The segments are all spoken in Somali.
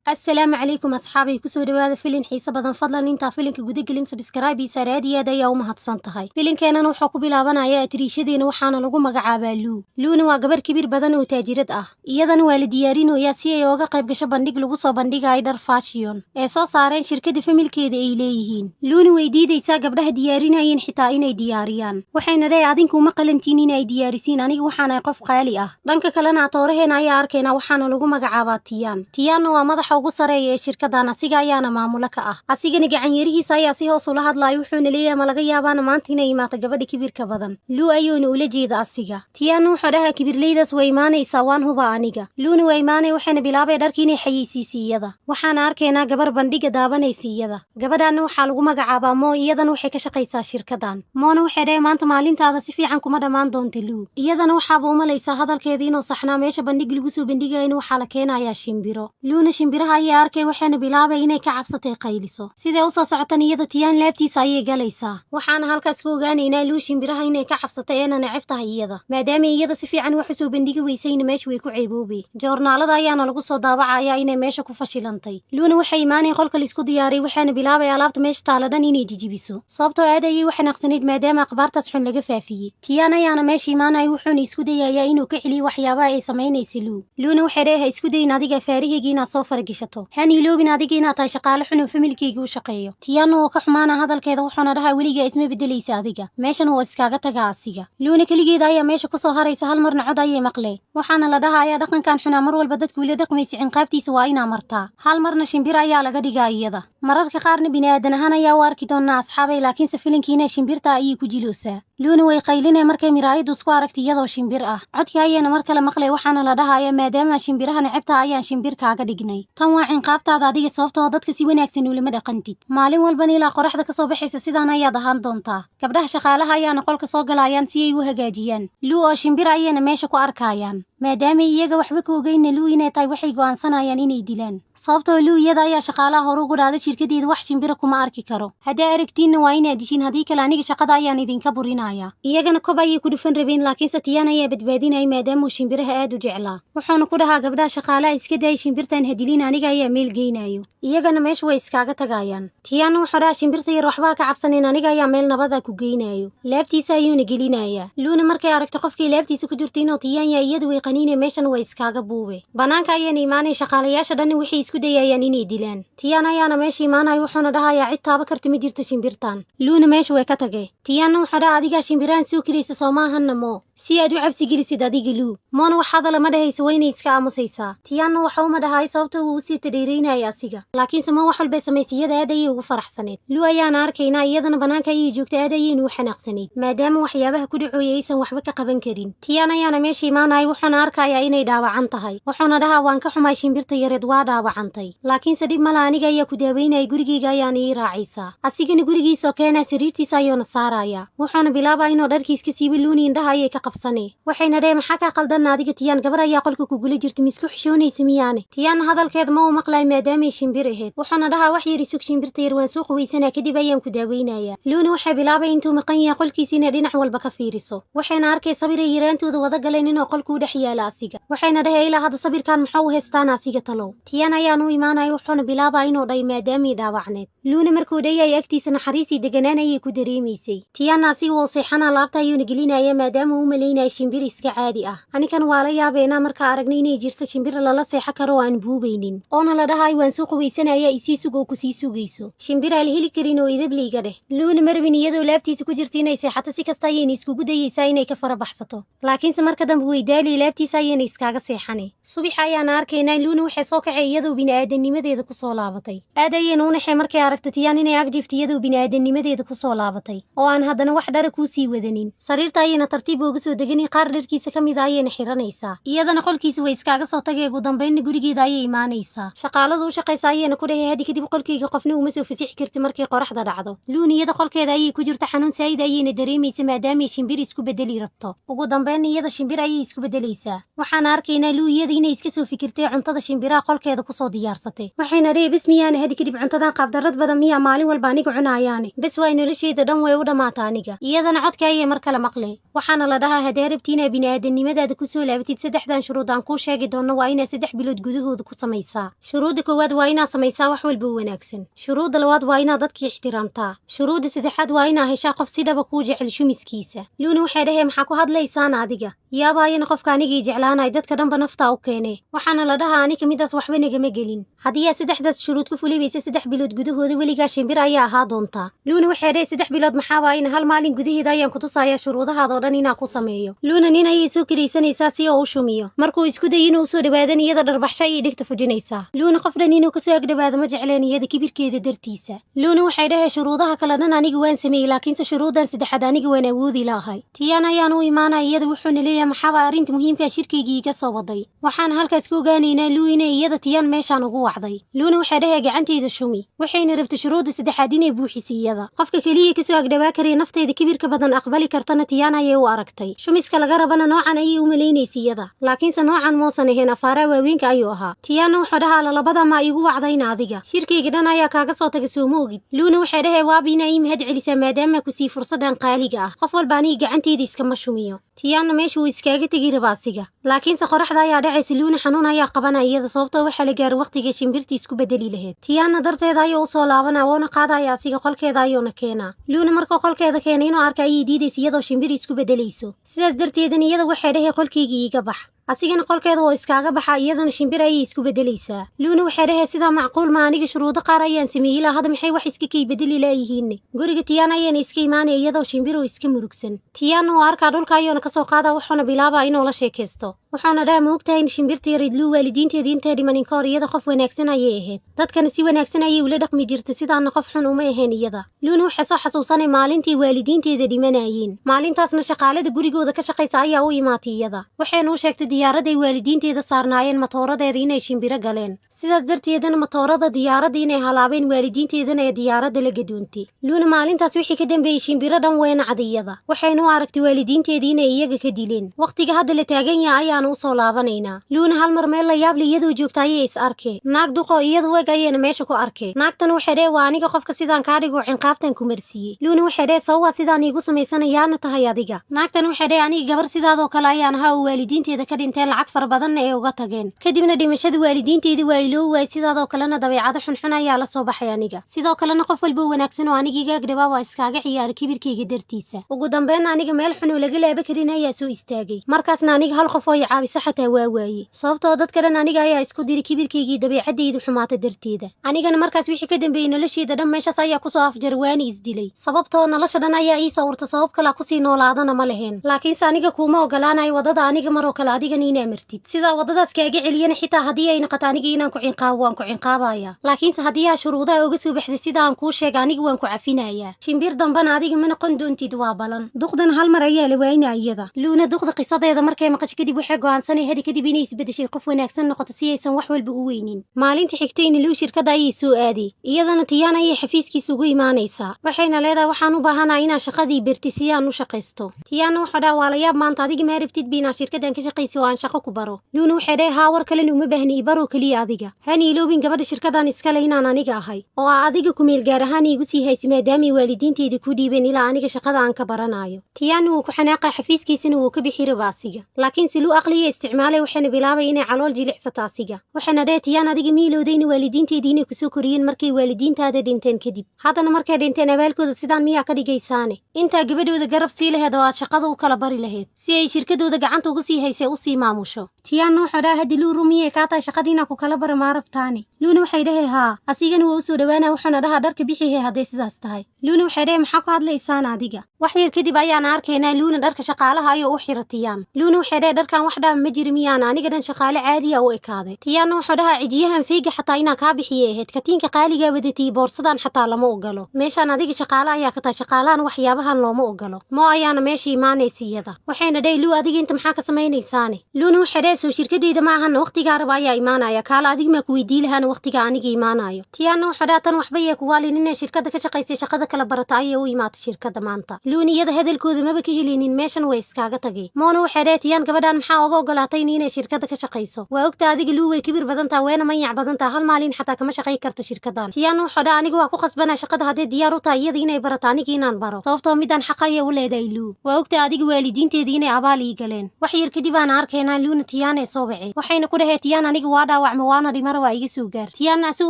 Assalaamu calaykum asxaabay, kusoo dhawaada filin xiiso badan. Fadlan intaa filinka gudagelin subscribe saar, aad iyo aad ayaa u mahadsan tahay. Filinkeenana wuxuu ku bilaabanayaa atiriishadeena, waxaana lagu magacaabaa Luu. Luuna waa gabar kibir badan oo taajirad ah. Iyadana waa la diyaarinayaa si ay ooga qayb gasho bandhig lagu soo bandhigayo dhar fashion ee soo saareen shirkada familkeeda ay leeyihiin. Luuna way diidaysaa gabdhaha diyaarinayeen xitaa inay diyaariyaan. Waxayna leeyahay, "Adinku uma qalantiin inay diyaarisiin, aniga waxaanahay qof qaali ah." Dhanka kalena atooraheena ayaa arkaynaa, waxaana lagu magacaabaa Tiyaan. Tiyaanna waa madaxa ugu sareeya ee shirkadan, asiga ayaana maamulo ka ah. Asigana gacanyarihiisa ayaa si hoos ula hadlayo. Wuxuuna leeyahay, "Ma laga yaabaana maanta inay imaato gabadha kibirka badan?" Luu ayuuna ula jeeda asiga. Tiyaanna wuxuu dhahaa, "Kibirleydaas way imaanaysaa, waan huba aniga." Luuna waa imaanay, waxayna bilaabay dharkii inay xayeysiisay iyada. Waxaana arkaynaa gabar bandhiga daabanaysa iyada. Gabadhaana waxaa lagu magacaabaa Moo, iyadana waxay ka shaqaysaa shirkadan. Moona waxay dhahay, "Maanta maalintaada si fiican kuma dhammaan doonta, Luu." Iyadana waxaaba umalaysaa hadalkeeda inuu saxnaa. Meesha bandhig lagu soo bandhigayana waxaa la keenayaa shimbiro. Luuna shimbiraha ayaa arkay, waxayna bilaabay inay ka cabsatay, qayliso. Siday usoo socotan iyada, Tiyaan laabtiisa ayay galaysaa. Waxaana halkaas ku ogaanaynaa Luu shimbiraha inay ka cabsatay eena neceb tahay iyada. Maadaama iyada si fiican wax usoo bandhigi weysayna, meesha way ku ceeboobay. Joornaalada ayaana lagu soo daawacaya inay meesha ku fashilantay. Luuna waxay imaanay qolka laisku diyaariyay, waxaana bilaabay alaabta meesha taala dhan inay jijibiso, sababtoo aad ayay u xanaaqsanayd maadaama akhbaartaas xun laga faafiyey. Tiyaan ayaana meesha imaanaya, wuxuuna isku dayayaa inuu ka celiyo waxyaabaha ay samaynaysa Luu. Luuna waxay leeyahay, "Isku dayin adiga faarahayga inaad soo farageshato. Han iloobin adiga inaad tahay shaqaale xun oo familkayga u shaqeeyo." Tiyaanna oo ka xumaana hadalkeeda, wuxuuna dhahaa, "Weligaa isma bedelaysa adiga." Meeshan waa iskaaga tagaa asiga. Luuna keligeeda ayaa meesha kusoo haraysa. Hal marna cod ayay maqlee, waxaana la dhahayaa, "Dhaqankan xunaa mar walba dadku ila dhaqmaysa, cinqaabtiisa waa inaa martaa." Hal marna shimbir ayaa laga dhigaa iyada. Mararka qaarna bini'aadan ahaan ayaa u arki doonaa, asxaabay, laakiinse filinkiina shimbirta ayay ku jiloosaa. Luuna way qaylinee markay miraayaddu isku aragtay iyadoo shimbir ah. Codka ayaana mar kale maqlay, waxaana la dhahaya, "Maadaama shimbiraha necebta ayaan shimbir kaaga dhignay. Tan waa cinqaabtaada adiga, sababtoo dadka si wanaagsan ulama dhaqantid. Maalin walbana ilaa qoraxda kasoo baxaysa sidaan ayaad ahaan doontaa." Gabdhaha shaqaalaha ayaana qolka soo galayaan si ay u hagaajiyaan. Luu oo shimbir ayayna meesha ku arkayaan. Maadaama iyaga waxba ka ogeyna Luu inay tahay, waxay go'aansanayaan inay dilaan, sababtoo Luu iyada ayaa shaqaalaha hore ugu dhahday, "Shirkadeeda wax shimbira kuma arki karo. Haddaa aragtiinna waa inaad dishiin, haddii kale aniga shaqada ayaan idinka burinaya." Iyagana kob ayay ku dhufan rabeen, laakiinse Tiyaan ayaa badbaadinaya, maadaama uu shimbiraha aad u jeclaa. Wuxuuna ku dhahaa gabdhaha shaqaalaha, "Iska daaya shimbirtan, hadilin, aniga ayaa meel geynayo." Iyagana meesha way iskaaga tagayaan. Tiyaanna wuxuu dhahaa, "Shimbirta yar waxbaa ka cabsanayn, aniga ayaa meel nabada ku geynayo." Laabtiisa ayuuna gelinayaa. Luuna markay aragto qofkii laabtiisa ku jirta inuu Tiyaan yahay, iyadu way qaniinay, meeshan way iskaaga buube. Banaanka ayaana imaanay. Shaqaalayaasha dhanna waxay isku dayayaan inay dilaan. Tiyaan ayaana meesha imaanaya, wuxuuna dhahayaa, "Cid taaba karta ma jirto shimbirtan." Luuna meesha way ka tagee. Tiyaanna wuxuu dhaha, "Adigaa shimbirahan soo kiraysa, soo maahanna Moo, si aad u cabsi gelisid adiga Luu?" Moona wax hadala ma dhahayso, waynay iska aamusaysaa. Tiyaanna waxa uma dhahay sababta uu usii tadheeraynaya asiga, laakiinse Mo wax walbay samaysay iyada aad ayay ugu faraxsaneyd. Luu ayaana arkaynaa, iyadana banaanka ayay joogtay, aad ayaynu u xanaaqsanayd maadaama waxyaabaha ku dhacooyay aysan waxba ka qaban karin. Tiyaan ayaana meesha imaanaya, wuxuuna arkayaa inay dhaawacan tahay. Wuxuuna dhahaa, "Waan ka xumay, shimbirta yareed waa dhaawacantay, laakiinse dhib mala, aniga ayaa ku daaweynaya, gurigeyga ayaana ii raacaysaa." Asigana gurigiisoo keenaa, sariirtiisa ayuuna saaraya, wuxuuna bilaabaa inuu dharkiis ka siiba. Luuni indhaha ayay ka qabsanee, waxayna dhaheen, "Maxaa kaa qaldanna adiga, Tiyaan? Gabar ayaa qolka kugula jirta, misku xishoonaysa miyaane?" Tiyaanna hadalkeeda ma uu maqlay maadaamay shimbir ahayd. Wuxuuna dhahaa, "Wax yar isug, shimbirta yar waan soo quweysanaa, kadib ayaan ku daaweynayaa." Luuna waxay bilaabay intuu maqan yahay qolkiisa inay dhinac walba ka fiiriso. Waxayna arkay sabiray yaraantooda wada galeen inuu qolku u dhex yaala asiga. Waxayna dhahay, "Ilaa hadda sabirkan maxaa u haystaan asiga talow?" Tiyaan ayaan u imaanaya, wuxuuna bilaabaa inuu dhay maadaamay dhaawacneed. Luuna markuu dhayay agtiisa, naxariisii deganaan ayay ku dareemaysay. Tiyaanna asiga wuu seexanaa, laabta ayuuna gelinaya, maadaama uu u malaynaya shimbir iska caadi ah. Anikan waa la yaabeynaa markaa aragnay inay jirto shimbir lala seexo karo oo aan buubaynin, oona la dhahay, "Waan soo qubaysanaya, isii sug," oo kusii sugayso. Shimbiraa la heli karin oo idabliiga dheh. Luuna marabin iyadoo laabtiisa ku jirta inay seexato. Si kasta ayayna iskugu dayaysaa inay ka farabaxsato, laakiinse marka dambe way daaliy, laabtiisa ayayna iskaaga seexanay. Subax ayaana arkaynaa. Luuna waxay soo kacay iyadoo bini'aadanimadeeda kusoo laabatay. Aad ayayna u naxay markay aragto Tiyaan inay agjifta iyadoo bini'aadanimadeeda kusoo laabatay oo aan haddana wax dhara kuusii wadanin. Sariirta ayayna tartiib uga soo deganay, qaar dharkiisa ka mid a ayayna xiranaysaa. Iyadana qolkiisa way iskaaga soo tagay, ugu dambeynna gurigeeda ayay imaanaysaa. Shaqaaladu u shaqaysa ayayna ku dhahay, "Hadi kadib qolkayga qofna uma soo fasixi karti markay qoraxda dhacdo." Luun iyada qolkeeda ayay ku jirta, xanuun saa'id ayayna dareemaysa maadaamay shimbir isku bedeli rabto. Ugu dambeynna iyada shimbir ayay isku bedelaysaa. Waxaana arkaynaa Luu iyada inay iska soo fikirtay, cuntada shimbiraha qolkeeda kusoo diyaarsatay. Waxayna dhihi, "Bismiyaana hadi kadib cuntadan qaabdarrad badan." badan miyaa maalin walba aniga cunayaane? Bes waay, noloshayda dhan way u dhammaata aniga. Iyadana codka ayay mar kale maqlay, waxaana la dhahaa, haddee rabti inaa bini'aadanimadaada kusoo laabatid, saddexdan shuruud aan kuu sheegi doonno waa inaa 3 bilood gudahooda ku samaysaa. Shuruudda koowaad waa inaa samaysaa wax walba wanaagsan. Shuruudda labaad waa inaad dadkii ixtiraamtaa. Shuruudda saddexaad waa inaa heshaa qof si dhaba kuu jecel shumiskiisa. Luuna waxay dhaheen, maxaa ku hadlaysaan adiga? Yaabaayana qofka anigii jeclaanay, dadka dhanba naftaa u keene. Waxaana la dhahaa, anika midaas waxba nagama gelin. Haddii aad saddexdaas shuruud ku fulibaysa 3 bilood gudahooda, weligaa shimbir ayaa ahaa doontaa. Luuna waxay dhahay, 3 bilood maxaa waayna? Hal maalin gudaheeda ayaan kutusayaa shuruudahaadoo dhan inaa ku sameeyo. Luuna nin ayay soo kiraysanaysaa si oo u shumiyo. Markuu isku day inuu usoo dhawaadan, iyada dharbaxsho ayay dhegta fujinaysaa. Luuna qof dhan inuu kasoo agdhawaado ma jecleen iyada kibirkeeda dartiisa. Luuna waxay dhahay, shuruudaha kale dhan aniga waan sameeyey, laakiinse shuruuddan saddexaad aniga waan awoodi lahay. Tiyaan ayaan u imaanaya iyada, wuxuuna leeyahay, maxaaba arrinta muhiimkaa shirkaygii iga soo waday? Waxaan halkaas ka ogaanaynaa Luu inay iyada Tiyaan meeshaan ugu wacday. Luuna waxay dhahay, gacantayda shumi. Waxayna rabta shuruudda saddexaad inay buuxisay iyada. Qofka keliya kasoo agdhawaa karaya, nafteeda kibirka badan aqbali kartana, Tiyaan ayay u aragtay. Shumiska laga rabana noocan ayay u malaynaysa iyada, laakiinse noocan muusan ahayn, afaaraha waaweynka ayuu ahaa. Tiyaanna wuxuu dhahaa, lalabada ma igu wacdayna adiga? Shirkayga dhan ayaa kaaga soo taga, sooma ogid? Luuna waxay dhahay, waaba inaa ii mahad celisaa maadaama ku sii fursadan qaaliga ah. Qof walba aniga gacanteyda iskama shumiyo. Tiyaanna meesha wuu iskaaga tegi raba asiga, laakiinse qoraxda ayaa dhacaysa. Luuna xanuun ayaa qabanaya iyada, sababtoo waxaa la gaaray waqtigii shimbirtii isku bedeli lahayd. Tiyaanna darteeda ayuu usoo laabanaa, woona qaadaya asiga, qolkeeda ayuuna keenaa. Luuna markuu qolkeeda keenay, inuu arka ayay diidaysa iyadoo shimbir isku bedelayso. Sidaas darteedana iyada waxay dhahay, qolkaygii iiga bax. Asigana qolkeeda oo iskaaga baxa, iyadana shimbir ayay isku bedelaysaa. Luuna waxay dhahay, sidaa macquul ma? Aniga shuruudo qaar ayaan sameeyey, ilaa hadda maxay wax iska kay bedeli laayihiinne? Guriga Tiyaan ayayna iska imaanaya iyadoo shimbir oo iska murugsan. Tiyaanna uu arkaa, dhulka ayuuna kasoo qaadaa, wuxuuna bilaabaa inuu la sheekaysto. Wuxuuna dhaha, ma ogtahay in shimbirta yarid Luu waalidiinteeda intay dhimanin ka hor iyada qof wanaagsan ayay ahayd, dadkana si wanaagsan ayay ula dhaqmi jirtay, sidaana qof xun uma ahayn iyada. Luuna waxay soo xasuusanay maalintii waalidiinteeda dhimanayeen. Maalintaasna shaqaalada gurigooda ka shaqaysa ayaa u imaatay iyada, waxayna u sheegtay diyaaraday waalidiinteeda saarnaayeen matooradeeda inay shimbiro galeen, sidaas darteedana matoorada diyaaradda inay halaabeen, waalidiinteedana ee diyaaradda la gadoontay. Luuna maalintaas wixii ka dambeeyey shimbiro dhan weena cad iyada, waxayna u aragtay waalidiinteedii inay iyaga ka dileen. Wakhtiga hadda la taagan yahay ayaanu usoo laabanaynaa. Luuna hal mar meel la yaable iyadoo joogta ayay is arkee naag duqoo iyada weg ayayna meesha ku arkee. Naagtan waxay dheh, waa aniga qofka sidaan kaa dhigo, cinqaabtan ku marsiiyey. Luuna waxay dheh, sababaa sidaan iigu samaysanayaana tahay adiga? Naagtan waxay dheh, aniga gabar sidaadoo kale ayaan ahaa oo waalidiinteeda ka dhinteen, lacag fara badanna ay uga tageen. Kadibna dhimashada waalidiinteeda waa iloo waay, sidaadoo kalena dabeecado xunxun ayaa la soo baxay aniga. Sidoo kalena qof walba wanaagsan oo aniga iga agdhawaa waa iskaaga ciyaaray kibirkayga dartiisa. Ugu dambeynna aniga meel xun oo laga laaba karin ayaa soo istaagay. Markaasna aniga hal qof oo i caawisa xataa waa waayey, sababtoo dadka dhan aniga ayaa isku diray kibirkaygii dabeecadaydu xumaata darteeda. Anigana markaas wixii ka dambeeyey nolosheeda dhan meeshaas ayaa kusoo afjar, waani isdilay, sababtoo nolosha dhan ayaa ii soo urta, sabab kalaa kusii noolaadana ma leheen. Laakiinse aniga kuuma ogolaanayo waddada aniga maroo kale adigana inaa martid. Sidaa waddadaas kaaga celiyana, xitaa haddii ay noqoto aniga inaan ku cinqaabo, waan ku cinqaabaya. Laakiinse haddii aa shuruudaha uga soo baxday sida aan kuu sheega, aniga waan ku cafinayaa, shimbir dambana adiga ma noqon doontid, waa balan. Duqdan hal mar ayaa la waynaa iyada. Luuna duqda qisadeeda markay maqasho kadib waxay go'aansanay hadi kadib inay isbedeshay, qof wanaagsan noqoto, si aysan wax walba u weynin. Maalinta xigtayna Luu shirkadda ayay soo aaday. Iyadana Tiyaan ayay xafiiskiisa ugu imaanaysaa, waxayna leedahay, waxaan u baahanahay inaan shaqadii berti si aan u shaqaysto. Tiyaanna wuxuu dhaha, waa la yaab, maanta adiga maa rabtid ba inaan shirkaddan ka shaqaysi oo aan shaqo ku baro? Luuna waxay dhahay, haa, war kalena uma baahni, ibaroo keliya. Adiga hana iloobin gabadha shirkaddan iskale inaan aniga ahay oo aa adiga ku meel gaar ahaan iigu sii haysa, maadaamay waalidiinteyda ku dhiibeen ilaa aniga shaqada aan ka baranayo. Tiyaanna wuu ku xanaaqa, xafiiskiisana wuu ka bixi raba asiga, laakiinse Luu aqliya isticmaalay, waxayna bilaabay inay calool jilicsato asiga. Waxayna dhahay, Tiyaan, adiga miilowdayna waalidiinteydii inay kusoo koriyeen markay waalidiintaada dhinteen kadib? Haddana markay dhinteen abaalkooda sidaan miyaa ka dhigaysaane? Intaa gabadhooda garab sii laheed oo aad shaqada u kala bari lahayd si ay shirkadooda gacanta uga sii haysay usii maamusho. Tiyaanna wuxuu dhaha, haddi Luu rumiyey kaa tahay shaqadii inaa ku kala bara maa rabtaane? Luuna waxay dhahay, haa. Asigana waa usoo dhawaanaa, wuxuuna dhahaa, dharka bixihe hadday sidaas tahay. Luuna waxay dhahay, maxaa ku hadlaysaan adiga? Wax yar kadib ayaan arkaynaa Luuna dharka shaqaalaha ayuu u xira Tiyaan. Luuna waxay dhahay, dharkan wax dhaama ma jiri miyaana? Aniga dhan shaqaale caadiya u ekaaday. Tiyaanna wuxuu dhahaa, cijiyahan feyga xataa inaa kaa bixiye ahayd, katiinka qaaligaa wadatay, boorsadan xataa lama ogolo meeshaan. Adiga shaqaale ayaa ka tahay, shaqaalahan waxyaabahan looma ogolo. Moo ayaana meesha imaanaysa iyada, waxayna dhahay, Luu, adiga inta maxaa ka samaynaysaane? Luuna waxay dhahay, soo shirkadeyda ma ahana? Waqtigaa raba ayaa imaanaya. Kaala, adiga maa ku weydii lahaana? Waqtiga aniga imaanayo. Tiyaanna wuxuu dhaha, tan waxba yee kuwaalin, inay shirkadda ka shaqaysay, shaqada kala barata ayay u imaatay shirkadda maanta. Luuni iyada hadalkooda maba ka heleynin, meeshan way iskaaga tagay. Moona waxay dhahay, Tiyaan, gabadhaan maxaa oga ogolaatay inay shirkadda ka shaqayso? Waa ogta adiga, Luu way kibir badantaa, weena manyac badantaa, hal maalin xataa kama shaqay karta shirkaddan. Tiyaanna wuxuu dhaha, aniga waa ku khasbanaa shaqada, haddee diyaar u tahay iyada inay barato, aniga inaan baro, sababtoo midaan xaq ayay u leedahay Luu. Waa ogta adiga waalidiinteeda inay abaal ii galeen. Wax yar kadib aan arkaynaa Luuna Tiyaan ee soo wacay, waxayna ku dhahee, Tiyaan, aniga waa dhaawacma, waana dhimara, waa iga soo gaar. Tiyaanna asu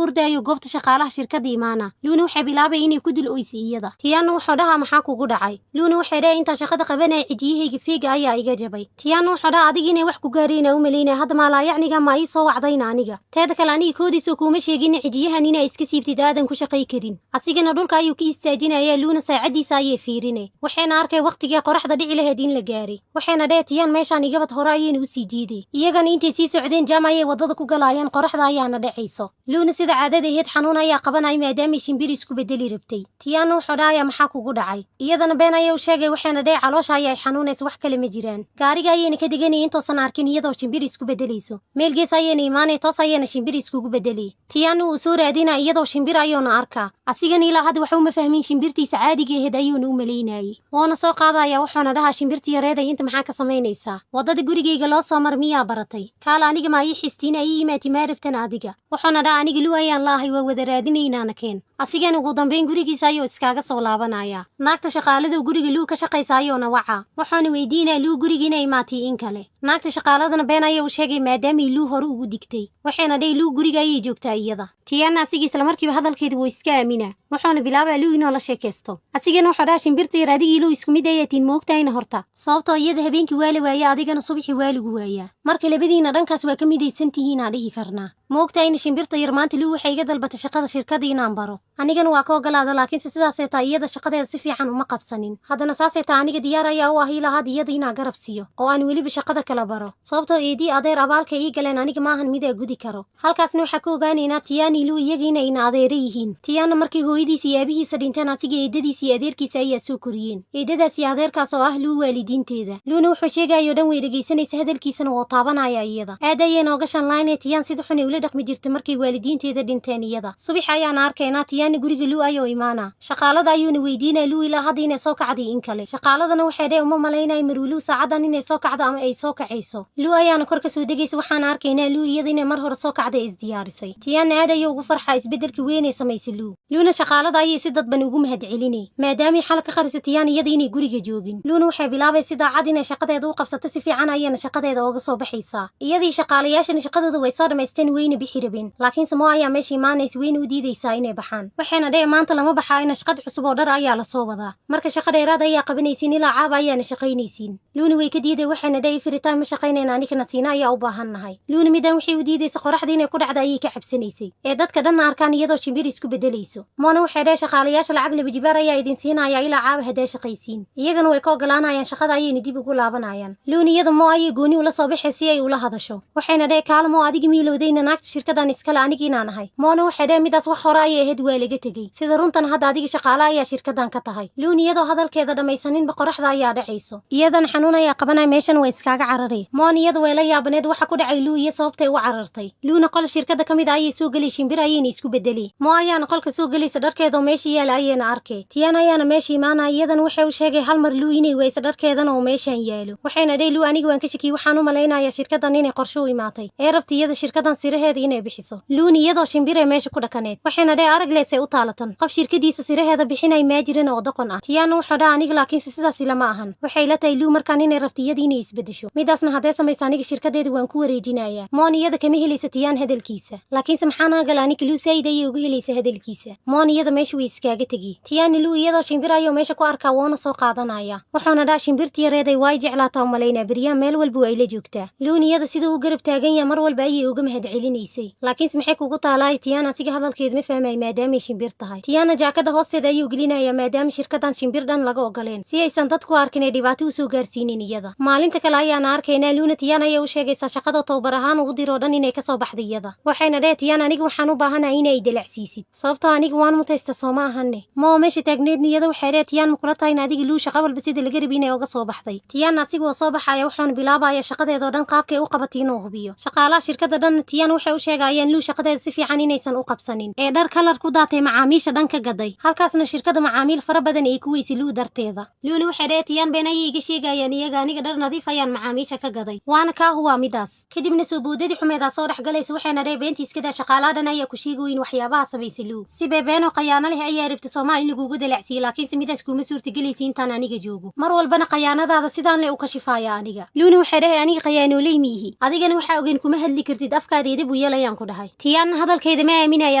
ordaayo goobta shaqaalaha shirkadda imaana. Luuna waxay bilaabay inay ku dul oysi iyada. Tiyaanna wuxuu dhahaa, maxaa kugu dhacay? Luuna waxay dhahay, intaa shaqada qabanaya cijiyahayga fiiga ayaa iga jabay. Tiyaanna wuxuu dhaha, adiga inay wax ku gaarayna u malaynaya, hadda maalaayacniga ma ii soo wacdayna aniga? Teeda kale, aniga koodiisoo kuuma sheegin cijiyahan inaa iska siibtid, aadan ku shaqay karin. Asigana dhulka ayuu ka istaajinaya. Luuna saacadiisa ayay fiirinay, waxayna arkay waqtigii qoraxda dhici lahayd in la gaaray. Waxayna dheh, Tiyaan, meeshaan igabad, hore ayayna usii jiiday. Iyagana intay sii socdeen jam ayay waddada ku galaayeen, qoraxda ayaana dhacayso. Luuna sida caadada ahayd xanuun ayaa qabanaya, maadaamay shimbir isku bedeli rabtay. Tiyaanna wuxuu dhahayaa, maxaa kugu dhacay? Iyadana been ayay u sheegay, waxayna dheh, caloosha ayay xanuunaysa, wax kale ma jiraan. Gaariga ayayna ka deganayay intoosan arkin iyadoo shimbir isku bedelayso. Meel gees ayayna imaanay, toos ayayna shimbir iskugu bedelay. Tiyaanna wuu soo raadinaa iyadoo shimbir ayuuna arkaa. Asigana ilaa hadda waxa uma fahmin, shimbirtiisa caadiga ahayd ayuuna u malaynayay. Wuuna soo qaadaya, wuxuuna dhahaa, shimbirtii yareeday, inta maxaa ka samaynaysaa? Waddada gurigayga loo soo mar miyaa baratay? Kaala, aniga maa ii xistiina ii imaati maa rabtan adiga? Wuxuuna dhaha, aniga Lu ayaan laahay, waa wada raadinaynaana keen. Asigana ugu dambayn gurigiisa ayuu iskaaga soo laabanayaa. Naagta shaqaaladu guriga Luu ka shaqaysa ayuuna wacaa, wuxuuna weydiinaya Luu guriga inay imaatay in kale. Naagta shaqaaladana been ayay u sheegay, maadaamay Luu hore ugu digtay. Waxayna dhahay, Luu guriga ayay joogtaa iyada. Tiyaana asigii isla markiiba hadalkeeda wuu iska aaminaa, wuxuuna bilaabaa Luu inuu la sheekaysto. Asigana wuxuu dhaha, shimbirta yar, adigii Luu isku mid ayatiin, moogtahayna horta, sababtoo iyada habeenkii waa la waaya, adigana subaxii waa lagu waayaa, marka labadiina dhankaas waa ka midaysan tihiinaa dhihi karnaa. Moogtahayna shimbirta yar, maanta Luu waxay iga dalbatay shaqada shirkada inaan baro, anigana waa ka ogolaada, laakiinse sidaasay taa iyada shaqadeeda si fiican uma qabsanin. Haddana saasay taa aniga diyaar ayaa u ah ilaa hadda iyada inaa garab siiyo oo aan weliba shaqada kala baro, sababtoo eedii adeer abaalka ii galeen aniga maahan midaa gudi karo. Halkaasna waxaa ka ogaanaynaa Tiyaani Luu iyaga inay ina adeero yihiin. Tiyaana markay hooyadiisa iyo aabihiisa dhinteen, asiga eedadiisa iyo adeerkiisa ayaa soo koriyeen, eedadaas iyo adeerkaas oo ah Luu waalidiinteeda. Luuna wuxuu sheegayo dhan way dhegaysanaysa, hadalkiisana woo taabanaya iyada. Aad ayay nooga shanlaynay Tiyaan sida xun ay ula dhaqmi jirtay markay waalidiinteeda dhinteen iyada. Subax ayaana arkaynaa Tiyaana guriga Luu ayuu imaanaa. Shaqaalada ayuuna weydiinaya Luu ilaa hadda inay soo kacday in kale. Shaqaaladana waxay dheh, uma malaynaya marwiluu saacadan inay soo kacdo ama ay soo kacayso. Luu ayaana kor ka soo degaysa, waxaana arkaynaa Luu iyada inay mar hore soo kacday, isdiyaarisay. Tiyaana aad ayuu ugu farxaa isbeddelka weyn ee samaysay Luu. Luuna shaqaalada ayay si dadban ugu mahadcelinay, maadaamay xal ka qarisa Tiyaan iyada inay guriga joogin. Luuna waxay bilaabay si daacad inay shaqadeeda u qabsato, si fiican ayayna shaqadeeda ooga soo baxaysaa. Iyadii shaqaalayaashana shaqadooda way soo dhammaysteen, weyna bixi rabeen, laakiinse Moo ayaa meesha imaanaysa, weyna u diidaysaa inay baxaan. Waxayna dheh, maanta lama baxaayna, shaqad cusub oo dhar ayaa lasoo wadaa, marka shaqo dheeraad ayaa qabanaysiin, ilaa caaba ayaana shaqaynaysiin. Luuna way ka diiday, waxayna dheh, firitaan ma shaqaynayna, anigana siina ayaa u baahan nahay. Luuna midaan waxay u diidaysa qoraxda inay ku dhacda ayay ka cabsanaysay ee dadka dhanna arkaan iyadoo shimbir isku bedelayso. Moona waxay dheh, shaqaalayaasha lacag 2 jibaar ayaa idin siinaya ilaa caaba haddaa shaqaysiin. Iyagana way ka ogolaanayaan, shaqada ayayna dib ugu laabanayaan. Luuna iyada Moo ayay gooni ula soo baxay si ay ula hadasho. Waxayna dheh, kaala Moo, adigi miilowdayna naagta shirkadan iskale aniga inaan ahay? Moona waxay dheh, midaas wax hore ayay ahayd, waa laga tegey, sida runtan hadda adiga shaqaale ayaa shirkadan ka tahay. Luun iyadoo hadalkeeda dhammaysaninba qoraxda ayaa dhacayso, iyadana xanuun ayaa qabanaya, meeshan way iskaaga cararay. Moon iyada way la yaabaneed waxa ku dhacay Luu iyo sababtay u carartay. Luuna qol shirkada ka mid a ayay soo gelay, shimbir ayayna isku bedelay. Moo ayaana qolka soo gelaysa, dharkeeda oo meesha yaala ayayna arkay. Tiyaan ayaana meesha imaanaya, iyadana waxay u sheegay hal mar Luu inay weyso dharkeedana oo meeshan yaalo. Waxayna dhey, Luu, aniga waan ka shakiyey, waxaan u malaynayaa shirkadan inay qorsho u imaatay ee rabta iyada shirkadan siraheeda inay bixiso. Luun iyadoo shimbiree meesha ku dhakaneed, waxayna dhey, arag leesay u taalatan, qof shirkadiisa siraheeda bixinay maa jirin oo doqon ah. Tiyaana wuxuu dhaha, aniga laakiinse sidaas ilama ahan, waxay la tahay Luu markaan inay rabta iyada inay isbedesho, midaasna haddee samaysa aniga shirkadeeda waan ku wareejinayaa. Moon iyada kama helaysa Tiyaan hadalkiisa, laakiinse maxaa naagala aniga, Luu saa'id ayay uga helaysa hadalkiisa. Moon iyada meesha way iskaaga tegi. Tiyaana Luu iyadoo shimbir ayuu meesha ku arkaa, wuuna soo qaadanaya. Wuxuuna dhaha, shimbirtii yareeday waay jeclaataa u malaynaa, beryahan meel walba waa ila joogtaa. Luun iyada siduu u garab taagan yahay mar walba ayay uga mahadcelinaysay, laakiinse maxay kugu taalaay? Tiyaan asiga hadalkeeda ma fahmay maadaamay shimbir tahay. Tiyaanna jaakada hoosteeda ayuu gelinayaa, maadaama shirkadan shimbir dhan laga ogoleen, si aysan dadku arkin ee dhibaato usoo gaarsiinin iyada. Maalinta kale ayaana arkaynaa Luuna Tiyaan ayay u sheegaysaa shaqada tababar ahaan ugu diroo dhan inay kasoo baxday iyada. Waxayna dheh, "Tiyaan, aniga waxaan u baahanahay inay dalacsiisid, sababtoo aniga waan mutaysta, sooma ahane?" Moo meesha taagneed niyada waxay dheh, "Tiyaan, ma kula tahay in adiga Luu shaqa walba sida laga rabi inay uga soo baxday?" Tiyaan asigoo soo baxaya wuxuuna bilaabaya shaqadeedoo dhan qaabkay u qabatay inuu hubiyo. Shaqaalaha shirkadda dhanna Tiyaan waxay u sheegayaan Luu shaqadeeda si fiican inaysan u qabsanin ee dhar kalar ku daatay macaamiisha dhan ka gaday, halkaasna shirkadda macaamiil fara badan ay ku weysay Luu darteeda. Luuna waxay dheh, "Tiyaan, been ayay iga sheegayaan iyaga. Aniga dhar nadiif ayaan macaamiisha ka gaday, waana kaa huwaa midaas." Kadibna soo boodadii xumeedaa soo dhex galaysa, waxayna dheh, "Beentii iskadaa, shaqaalaha dhan ayaa ku sheegayin waxyaabaha samaysay Luu. Si beebeenoo khayaano leh ayaa rabta soomaa in lagugu dalacsiiyey, laakiinse midaas kuuma suurtagelaysa intaan aniga joogo. Mar walbana khayaanadaada sidaan le u kashifaaya aniga." Luuna waxay dhahay, "Aniga khayaanooley miihi, adigana waxaa ogeyn kuma hadli kartid, afkaadeeda buu yeelayaan ku dhahay." Tiyaanna hadalkeeda ma aaminaya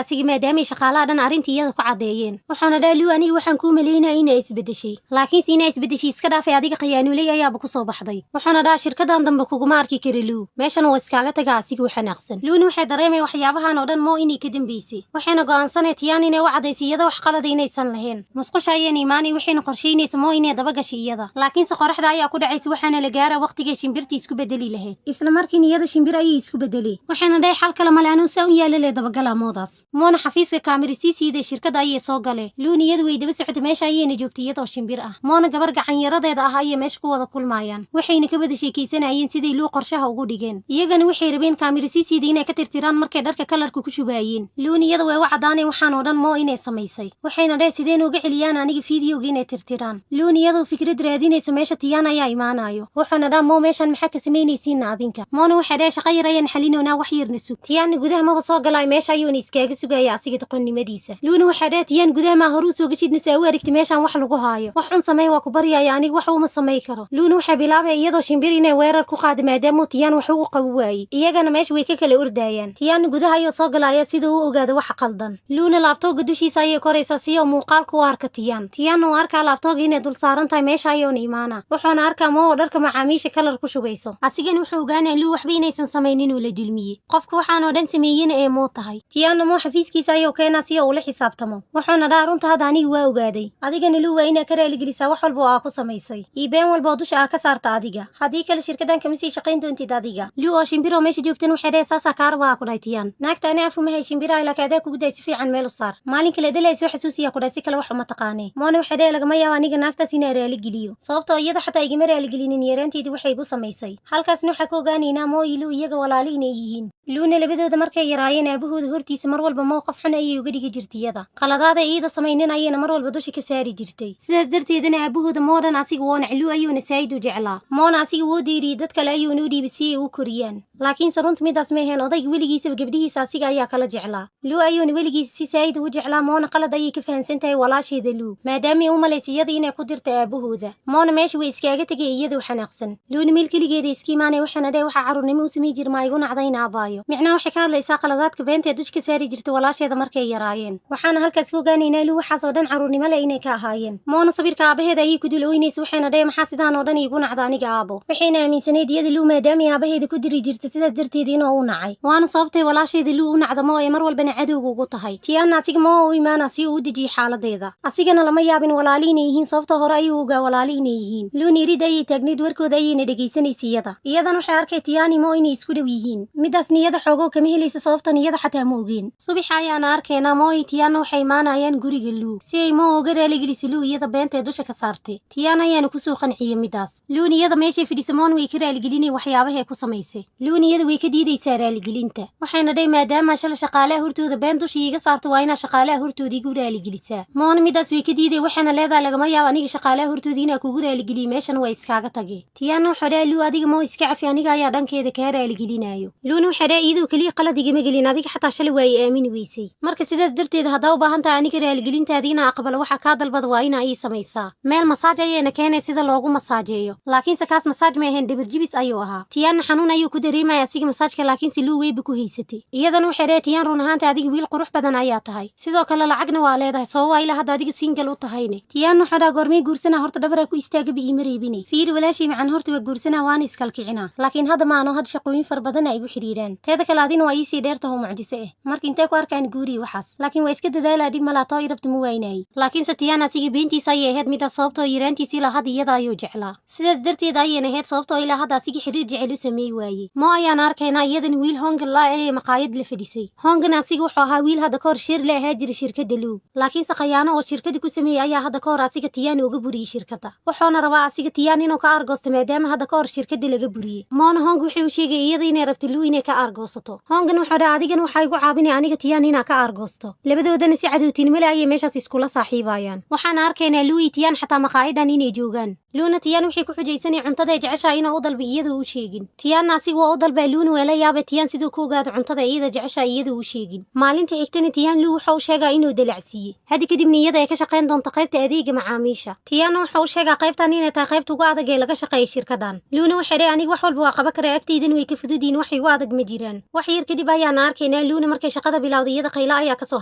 asiga, maadaamay shaqaalaha dhan arrintii iyada ku caddeeyeen. Wuxuuna dhahay, "Luu, aniga waxaan kuu malaynaya inaa isbedeshay, laakiinse inaa isbedeshay iska dhaafay, adiga khayaanooley ayaaba kusoo baxday." Wuxuuna dhaha, "Shirkadan dambe kuguma arki kari Luu, meeshan waa iskaaga tagaa." Asiguu xanaaqsan, Luuna waxay dareemay waxyaabahan oo dhan Moo inay ka dambeysay, waxayna go'aansanay Tiyaan inay u cadaysay iyada wax qalada inaysan lahayn. Musqusha ayayna imaanay, waxayna qorshaynaysa Moo inay daba gashay iyada, laakiinse qoraxda ayaa ku dhacaysa, waxaana la gaara waqtigay shimbirtii isku bedeli lahayd. Isla markiina iyada shimbir ayay isku bedelay, waxayna dhahay, "Xal kale male, anuu saa un yaala lee dabagalaa Moodaas." Moona xafiiska kaamira siisiida shirkadda ayay soo galee. Luuna iyadu way daba socotay, meesha ayayna joogtay iyadoo shimbir ah. Moona gabar gacanyaradeeda ah ayay meesha ku wada kulmaayaan, waxayna ka wada sheekaysanayeen siday Luu qorshaha ugu dhigeen. Iyagana waxay rabeen kaamira siisiida inay ka tirtiraan markay dharka kalarka ku shubaayeen. Luuna iyada way u caddaaneen waxaan oo dhan Moo inay samaysay, waxayna dheh, "Sideen uga celiyaan aniga fiidiyowga inay tirtiraan?" Luuna iyadoo fikrad raadinaysa meesha Tiyaan ayaa imaanayo, wuxuuna dhaa, "Moo, meeshan maxaa ka samaynaysiinna adinka?" Moona waxay dheh, "Shaqa yar ayaan xalinoonaa, wax yarna sug." Tiyaanna gudaha maba soo galaay, meesha ayuuna iskaaga sugaya asiga doqonnimadiisa. Luuna waxay dheh, "Tiyaan, gudaha maa horuu soo geshidna saa u aragti meeshaan wax lagu haayo? Wax cun samey, waa ku baryaya, aniga wax uma samay karo." Luuna waxay bilaabay iyadoo shimbir inay weerar ku qaada, maadaamuu Tiyaan wax u qabi waayey. Iyagana meesha way ka kala ordayaan. Tiyaanna gudaha ayuu soo galaya sida uu ogaado waxa qaldan. Luuna laabtooga dushiisa ayay koraysaa si oo muuqaalka u arka Tiyaan. Tiyaanna uu arkaa laabtooga inay dul saaran tahay meesha ayuuna imaana, wuxuuna arkaa Moo oo dharka macaamiisha kalar ku shubayso. Asigana wuxuu ogaanaya Luu waxba inaysan samayn, inuu la dulmiyey, qofka waxaan oo dhan sameeyena ee Moo tahay. Tiyaanna Moo xafiiskiisa ayuu keenaa si oo ula xisaabtamo, wuxuuna dhaha, "Runta hadda aniga waa ogaaday. Adigana Luu waa inaa ka raaligelisaa wax walba oo aa ku samaysay iyo been walba oo dusha aa ka saarta adiga. Haddii kale shirkadan kama sii shaqayn doontid adiga." Luu oo shimbiroo meesha joogtan waxay dhahay, "Saasaa kaarabaa ku dhahay Tiyaan. Naagta ani afumahay shimbiraha, laakiin adaa kugu day, si fiican meel u saar. Maalin kale dhalay soo xasuusiyaa ku dhahay, si kale wax uma taqaanee." Moona waxay dhahay, "Lagama yaabo aniga naagtaas inaa raaligeliyo, sababtoo iyada xataa igama raaligelinin yaraanteydii waxay igu samaysay." Halkaasna waxaa ka ogaanaynaa Moo iyo Luu iyaga walaali inay yihiin. Luuna labadooda markay yaraayeen, aabahooda hortiisa mar walba Moo qof xun ayay uga dhigi jirtay iyada. Qaladaada iyada samaynin ayayna mar walba dusha ka saari jirtay. Sidaas darteedana aabahooda Moodan asiga woona Luu ayuuna saayid u jeclaa. Moona asiga woo deeriyey, dad kale ayuuna u dhiibay si ay u koriyaan, laakiinse runta midaas ma aheen. Odayga weligiisaba gabdhihiisa asiga ayaa kala jeclaa. Luu ayuuna weligiisa si saayid ugu jeclaa. Moona qalad ayay ka fahamsan tahay walaasheeda Luu, maadaamay u malaysay iyada inay ku dirta aabahooda. Moona meesha way iskaaga tegay iyadoo xanaaqsan. Luuna meel keligeeda iska imaanay, waxaana dheh, "Waxaa carruurnimo u samey jir maa igu nacdayna abaayo?" Micnaha waxay ka hadlaysaa qaladaadka beenta ee dush ka saari jirta walaasheeda markay yaraayeen. Waxaana halkaas ka ogaanaynaa Luu waxaas oo dhan carruurnimo leh inay ka ahaayeen. Moona sawirka aabaheeda ayay ku dul oynaysa, waxayna dheh, "Maxaa sidaan oo dhan iigu nacda aniga aabo?" Waxayna aaminsanayd iyada Luu maadaamay aabaheeda ku diri jirta, sidaas darteed inuu u nacay, waana sababtay walaasheeda Luu u nacda Moo ee mar walbana cadowga ugu tahay. Tiyaanna asiga Moo u imaana si uu u dejiyey xaaladeeda. Asigana lama yaabin walaali inay yihiin, sababta hore ayuu ogaa walaali inay yihiin. Luuna irid ayay taagnayd, warkooda ayayna dhegaysanaysa iyada. Iyadan waxay arkay Tiyaani Moo inay isku dhow yihiin. Midaas niyada xoogow kama helaysa, sababta niyada xataa ma ogeen. Subaxa ayaana arkaynaa Moo iyo Tiyaanna waxay imaanayaan guriga Luu si ay Moo uga raaligeliso Luu iyada beenta ee dusha ka saartay. Tiyaan ayaana kusoo qanciyey midaas. Luuna iyada meeshay fadhisa Moon way ka raaligelinay waxyaabahay ku samaysay. Luuna iyada way ka diidaysaa raaligelinta, waxayna dhahay, "Maadaama shala shaqaalaha hortooda been dusha iiga saarta, waa inaa shaqaalaha hortooda igu raaligelisaa." Moona midaas way ka diiday, waxayna leedahay, "Lagama yaabo aniga shaqaalaha hortooda inaa kugu raaligeliyo, meeshan waa iskaaga tage." Tiyaanna wuxuu dhahay, "Luu, adiga Moo iska cafi, aniga ayaa dhankeeda kaa raaligelinayo." Luuna waxay dhahay, "Iyadoo keliya qalad igama gelin, adiga xataa shalay waa i aamini weysay. Marka sidaas darteed haddaa u baahan tahay aniga raaligelintaada inaa aqbalo, waxaa kaa dalbada waa inaa ii samaysaa." Meel masaaj ayayna keenay sida loogu masaajeeyo, laakiinse kaas masaaj ma ahayn, dhabarjibis ayuu ahaa. Tiyaanna xanuun ayuu ku dareemaya asiga masaajka, laakiinse Luu weyba ku haysatay. Iyadana waxay dhahay, "Tiyaan, run ahaanta adiga wiil qurux badan ayaa tahay, sidoo kale lacagna waa leedahay, sababa ilaa hadda adiga single u tahayne?" Tiyaan wuxuu dhaha, "Goormay guursanaa? Horta dhabaraa ku istaagaba iima reebine. Fiiri walaashay macan, horta waa guursanaa, waana iskalkicinaa, laakiin hadda maano, hadda shaqooyin fara badan ay igu xidhiiraan. Teeda kale adina waa iisii dheertaho mucjise eh, marka intee ku arkaan guuriyi waxaas?" Laakiin waa iska dadaalaa, dhib malaa, too i rabta ma waynayay. Laakiinse Tiyaan asiga beentiisa ayay ahayd midaas, sababtoo yaraantiisa ilaa hadda iyada ayuu jeclaa. Sidaas darteed ayayna ahayd sababtoo ilaa hadda asiga xiriir jecel u sameey waayey. Mo ayaan arkaynaa, iyadan wiil Hongan laa ee maqaayad la fadhisay. Hongan asiga wuxuu ahaa wiil hadda kahor shir la ahaa jiray shirkadda Luu, laakiinse khayaano oo shirkada ku sameeyey ayaa hadda kahor asiga Tiyaan uga buriyey shirkadda. Wuxuuna rabaa asiga Tiyaan inuu ka aargoosto, maadaama hadda kahor shirkadda laga buriyey. Moona Hong wuxuu u sheegay iyada inay rabto Luu inay ka aargoosato. Hongan wuxuu dhaha, adigan waxaa igu caabinaya aniga Tiyaan inaa ka aargoosto. Labadoodana si cadowtinimo leh ayay meeshaas iskula saaxiibayaan. Waxaana arkaynaa Luu iyo Tiyaan xataa maqaayadan inay joogaan. Luuna Tiyaan waxay ku xujaysanay cuntada ay jeceshahay inuu u dalba iyadoo u sheegin. Tiyaanna asiga waa u dalbaa. Luuna waa la yaabay Tiyaan siduu ku ogaado cuntada iyada jeceshahay iyadoo u sheegin. Maalinta xigtana Tiyaan Luu waxa u sheegaa inuu dalacsiiyey, hadda kadibna iyada ay ka shaqayn doonto qaybta adeega macaamiisha. Tiyaanna waxa u sheegaa qaybtan inay tahay qaybta ugu adag ee laga shaqeeya shirkadan. Luuna waxay dhahay, aniga wax walba waa qaban karaa, agtaydan way ka fududiin, wax igu adag ma jiraan. Wax yar kadib ayaana arkaynaa Luuna markay shaqada bilowday, iyada qaylo ayaa kasoo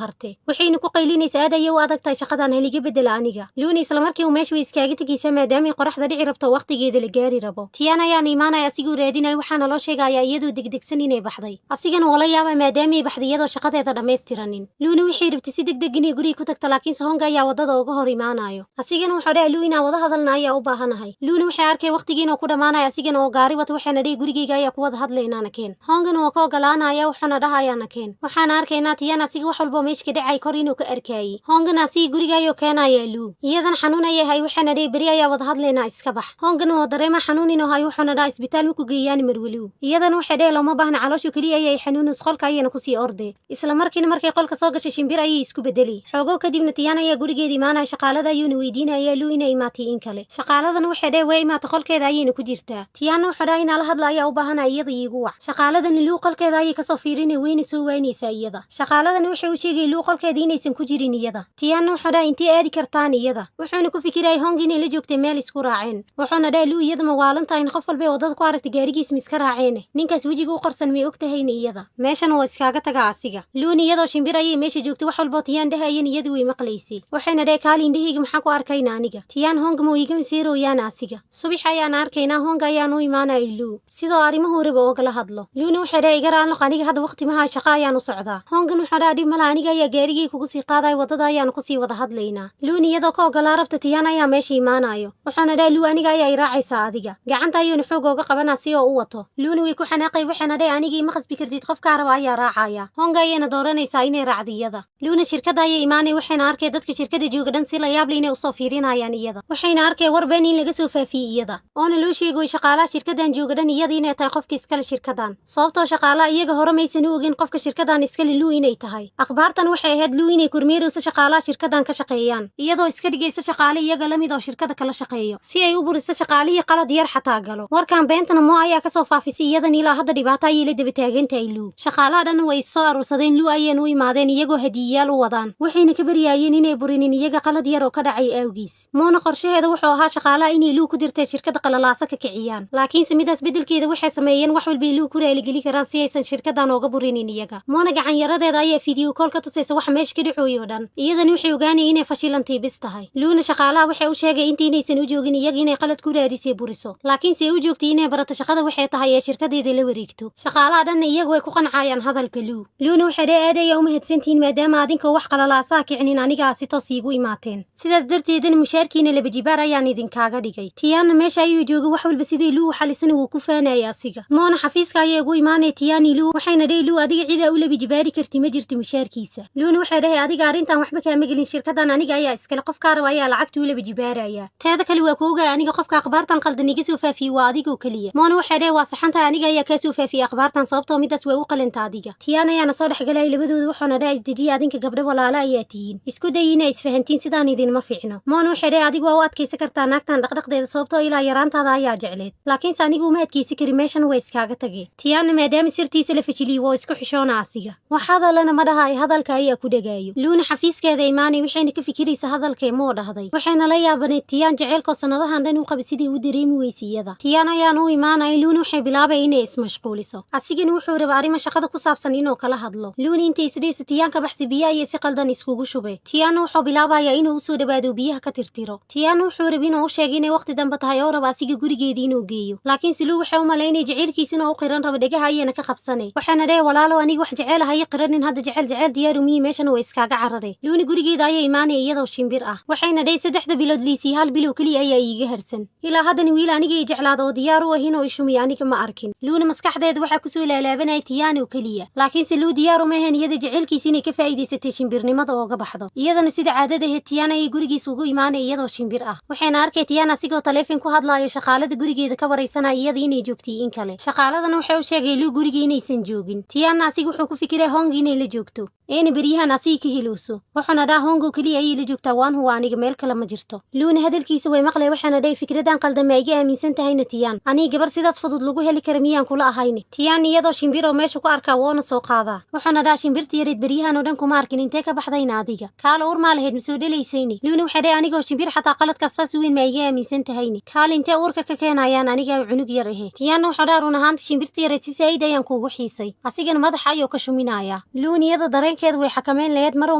hartay, waxayna ku qaylinaysaa, aad ayay u adag tahay shaqadan, haliga bedela aniga. Luuna isla markii uu meesha way iskaaga tegaysaa, maadaamay qoraxda dhici rabto, waqtigeeda la gaari rabo. Tiyaan ayaana imaanaya asigoo raadinaya. Waxaana loo sheegayaa iyadoo degdegsan inay baxday. Asigana wala yaaba maadaamay baxday iyadoo shaqadeeda dhammaystiranin. Luuna waxay rabtay si degdeg inay guriga ku tagto, laakiinse Honga ayaa wadada uga hor imaanayo. Asigana wuxuu dhahay, Luu inaa wada hadalna ayaa u baahanahay. Luuna waxay arkay waqtigii inuu ku dhammaanayo, asigana oo gaari wata, waxaana dhihi, gurigeyga ayaa ku wada hadlaynaana keen. Hongana waa ka ogolaanaya, wuxuuna dhahayaana keen. Waxaana arkaynaa Tiyaan asiga wax walba meesha ka dhacay kor inuu ka arkaayey. Hongana asiga guriga ayuu keenaya. Luu iyadana xanuun ayay hay, waxaana dhihi, beri ayaa wada hadlaynaa, iska bax. Hongana oo dareema xanuun inuu hayo, wuxuuna dhaha, isbitaal ma ku geeyaan marweliw? Iyadana waxay dhahay, looma baahna, calooshu keliya ayay xanuunays. Qolka ayayna kusii ordee. Isla markiina markay qolka soo gashay, shimbir ayay isku bedeli. Xoogow kadibna Tiyaan ayaa gurigeeda imaanaya. Shaqaalada ayuuna weydiinaya Luu inay imaatay in kale. Shaqaaladana waxay dhahay, way imaatay, qolkeeda ayayna ku jirtaa. Tiyaanna wuxuu dhahay, inaa la hadla ayaa u baahanaya, iyada iigu wac. Shaqaaladana Luu qolkeeda ayay kasoo fiirinay, weyna soo waynaysaa iyada. Shaqaaladana waxay u sheegay Luu qolkeeda inaysan ku jirin iyada. Tiyaanna wuxuu dhahay, intee aadi kartaan iyada? Wuxuuna ku fikirayay Hong inay la joogtay meel isku raaceen. Wuxuuna dhahay, Luu iyada ma waalantahay? Qof walbay waddada ku aragtay gaarigiis ma iska raaceene? Ninkaas wejiga u qarsan may og tahayna iyada? Meeshan waa iskaaga tagaa asiga. Luuna iyadoo shimbir ayay meesha joogtay. Wax walboo Tiyaan dhahayen iyadu way maqlaysay. Waxayna dhahay, kaali, indhahayga maxaa ku arkayna aniga? Tiyaan Hong ma iga maseeroyaana asiga? Subax ayaan arkaynaa, Hong ayaan u imaanaya Luu sidoo arrimuhu raba oogala hadlo. Luuna waxay dhahay, iga raanloq, aniga hadda waqti maha, shaqo ayaan u socdaa. Hongan wuxuu dhaha, dhib mala, aniga ayaa gaarigii kugu sii qaadaya, waddada ayaanu kusii wada hadlaynaa. Luuna iyadoo ka ogolaa rabta, Tiyaan ayaa meesha imaanayo. Wuxuuna dhahay, Luu aniga ayaa i raacaysaa adiga. Gacanta ayuuna xoog ooga qabanaa si oo u wato. Luuna way ku xanaaqay, waxayna dhahay, anigii ma khasbi kartid, qofkaa raba ayaa raacaya. Honga ayayna dooranaysaa inay raacdo iyada. Luuna shirkadda ayay imaanay, waxayna arkay dadka shirkadda jooga dhan si la yaable inay usoo fiirinayaan iyada. Waxayna arkay war been in laga soo faafiyey iyada, oona loo sheegoy shaqaalaha shirkaddan jooga dhan iyada inay tahay qofka iskale shirkaddan, sababtoo shaqaalaha iyaga hore maysan u ogin qofka shirkaddan iskale Luu inay tahay. Akhbaartan waxay ahayd Luu inay kormeerayso shaqaalaha shirkaddan ka shaqeeyaan, iyadoo iska dhigaysa shaqaale iyaga la mid oo shirkadda kala shaqeeyo, si ay u buriso shaqaalihii qalad yar xataa galo. Warkan beentana Moo ayaa kasoo faafisay iyadan. Ilaa hadda dhibaato ayay la daba taagantahay Luu. Shaqaalaha dhan way soo aruursadeen, Luu ayayna u imaadeen iyagoo hadiyayaal u wadaan, waxayna ka baryaayeen inay burinin iyaga qalad yar oo ka dhacay awgiis. Moona qorshaheeda wuxuu ahaa shaqaalaha inay Luu ku dirtay shirkadda qalalaasa ka kiciyaan, laakiinse midaas beddelkeeda waxay sameeyeen wax walbay Luu ku raaligeli karaan si aysan shirkaddan ooga burinin iyaga. Moona gacan yaradeeda ayaa video call ka tusaysa waxa meesha ka dhacooy oo dhan. Iyadana waxay ogaanaya inay fashilantay bis tahay. Luuna shaqaalaha waxay u sheegay inta inaysan u joogin iyaga inay qalad ku raadisay buriso, laakiinse ay u joogtay inay barato shaqada waxay tahay ee shirkadeeda la wareegto. Shaqaalaha dhanna iyagu way ku qancayaan hadalka Luu. Luuna waxay dhahay, aad ayaa u mahadsantihiin, maadaama adinkoo wax qalalaasaa kicinin anigaa si toos iigu imaateen, sidaas darteedana mushaarkiina laba jibaar ayaan idinkaaga dhigay. Tiyaanna meesha ayuu joogay, wax walba sidii Luu u xalisana wuu ku faanayay asiga. Moona xafiiska ayay ugu imaanay Tiyaani Luu, waxayna dhahay, Luu adiga cidaa u laba jibaari karti ma jirto mushaarkiisa. Luuna waxay dhahay, adiga arrintan waxba kaama gelin, shirkadan aniga ayaa iskale, qofkaa raba ayaa lacagta u laba jibaaraya. Teeda kale waa ku ogaay aniga, qofka akhbaartan qaldan iga soo faafiyey waa adigoo keliya. Moona waxay dhahay, waa saxantahay, aniga ayaa kaa soo faafiyey akhbaartan, sababtoo midaas way u qalanta adiga. Tiyaan ayaana soo dhexgalay labadooda, wuxuuna dhahay, isdejiya, adinka gabdho walaalo ayaa tihiin, isku day inay isfahantiin, sidaan idinma fiicno. Moona waxay dhahay, adigu waa u adkaysan kartaa naagtan dhaqdhaqdeeda, sababtoo ilaa yaraantaada ayaa jecleed, laakiinse anigu uma adkaysan karin, meeshan way iskaaga tageen. Tiyaanna maadaama sirtiisa la fashiliyey, waa isku xishoona asiga, wax hadalana ma dhahay, hadalka ayaa ku dhegaayo. Luuna xafiiskeeda imaanay, waxayna ka fikiraysa hadalkee moo dhahday, waxayna la yaabaneed Tiyaan jaceylkoo sannadahan dhan u qabay sidii u dareemi weysay iyada. Tiyaan ayaan u imaanaya. Luuna waxay bilaabay inay ismashquuliso, asigana wuxuu rabay arrimo shaqada ku saabsan inuu kala hadlo. Luuna intay isdhaysa Tiyaan ka baxsi, biyo ayay si qaldan iskugu shubay. Tiyaanna wuxuu bilaabayaa inuu usoo dhawaado, biyaha ka tirtiro. Tiyaanna wuxuu rabay inuu u sheegay inay waqti dambe tahay oo raba asiga gurigeedii inuu geeyo, laakiinse Luu waxay u malaynay jaceylkiisina u qiran raba, dhegaha ayayna ka qabsanay, waxaana dhahay, walaalow, aniga wax jeceel ahayo qiranin, hadda jecel jecel diyaar. dhumiye, meeshana waa iskaaga carare. Luuna gurigeeda ayaa imaanaya iyadoo shimbir ah, waxayna dhahay 3da bilood liisii hal bilow keliya ayaa iiga harsan. Ilaa haddana wiil aniga i jeclaada oo diyaar u ah inuu ishumiyo aniga ma arkin. Luuna maskaxdeeda waxaa kusoo laalaabanaya Tiyaan oo keliya, laakiinse Luu diyaar uma ahayn iyada jaceylkiisa inay ka faa'iidaysatay shimbirnimada ooga baxdo. Iyadana sida caadada ahayd Tiyaan ayay gurigiisa ugu imaanaya iyadoo shimbir ah, waxayna arkay Tiyaan asigoo taleefon ku hadlaayo, shaqaalada gurigeeda ka waraysanaya iyada inay joogtay in kale. Shaqaaladana waxay u sheegay Luu guriga inaysan joogin. Tiyaanna asiga wuxuu ku fikiray Hong inay la joogto, eena beryahan asiga ka helowso, wuxuuna dhaha Hongo keliya ayay la joogtaa, waan huwa aniga, meel kale ma jirto. Luuna hadalkiisa way maqlay, waxaana dhahay fikradan qaldama iga aaminsan tahayna Tiyaan, aniga gabar sidaas fudud lagu heli kara miyaan kula ahayne? Tiyaan iyadoo shimbiroo meesha ku arkaa woona soo qaadaa, wuxuuna dhaha shimbirta yareed beryahan oo dhan kuma arkin, intee ka baxdayna adiga? Kaala, uur maa lahayd, ma soo dhelaysayne? Luuna waxay dhahay anigoo shimbir xataa qaladkaas saas weyn ma iga aaminsan tahayne? Kaala, intee uurka ka keenayaan anigaa cunug yar ahe? Tiyaanna wuxuu dhaha run ahaanta shimbirta yareed si saa'id ayaan kuugu xiisay, asigana madaxa ayuu ka shuminayaa. Luun iyada dareenkeeda way xakameyn lahayd, marwa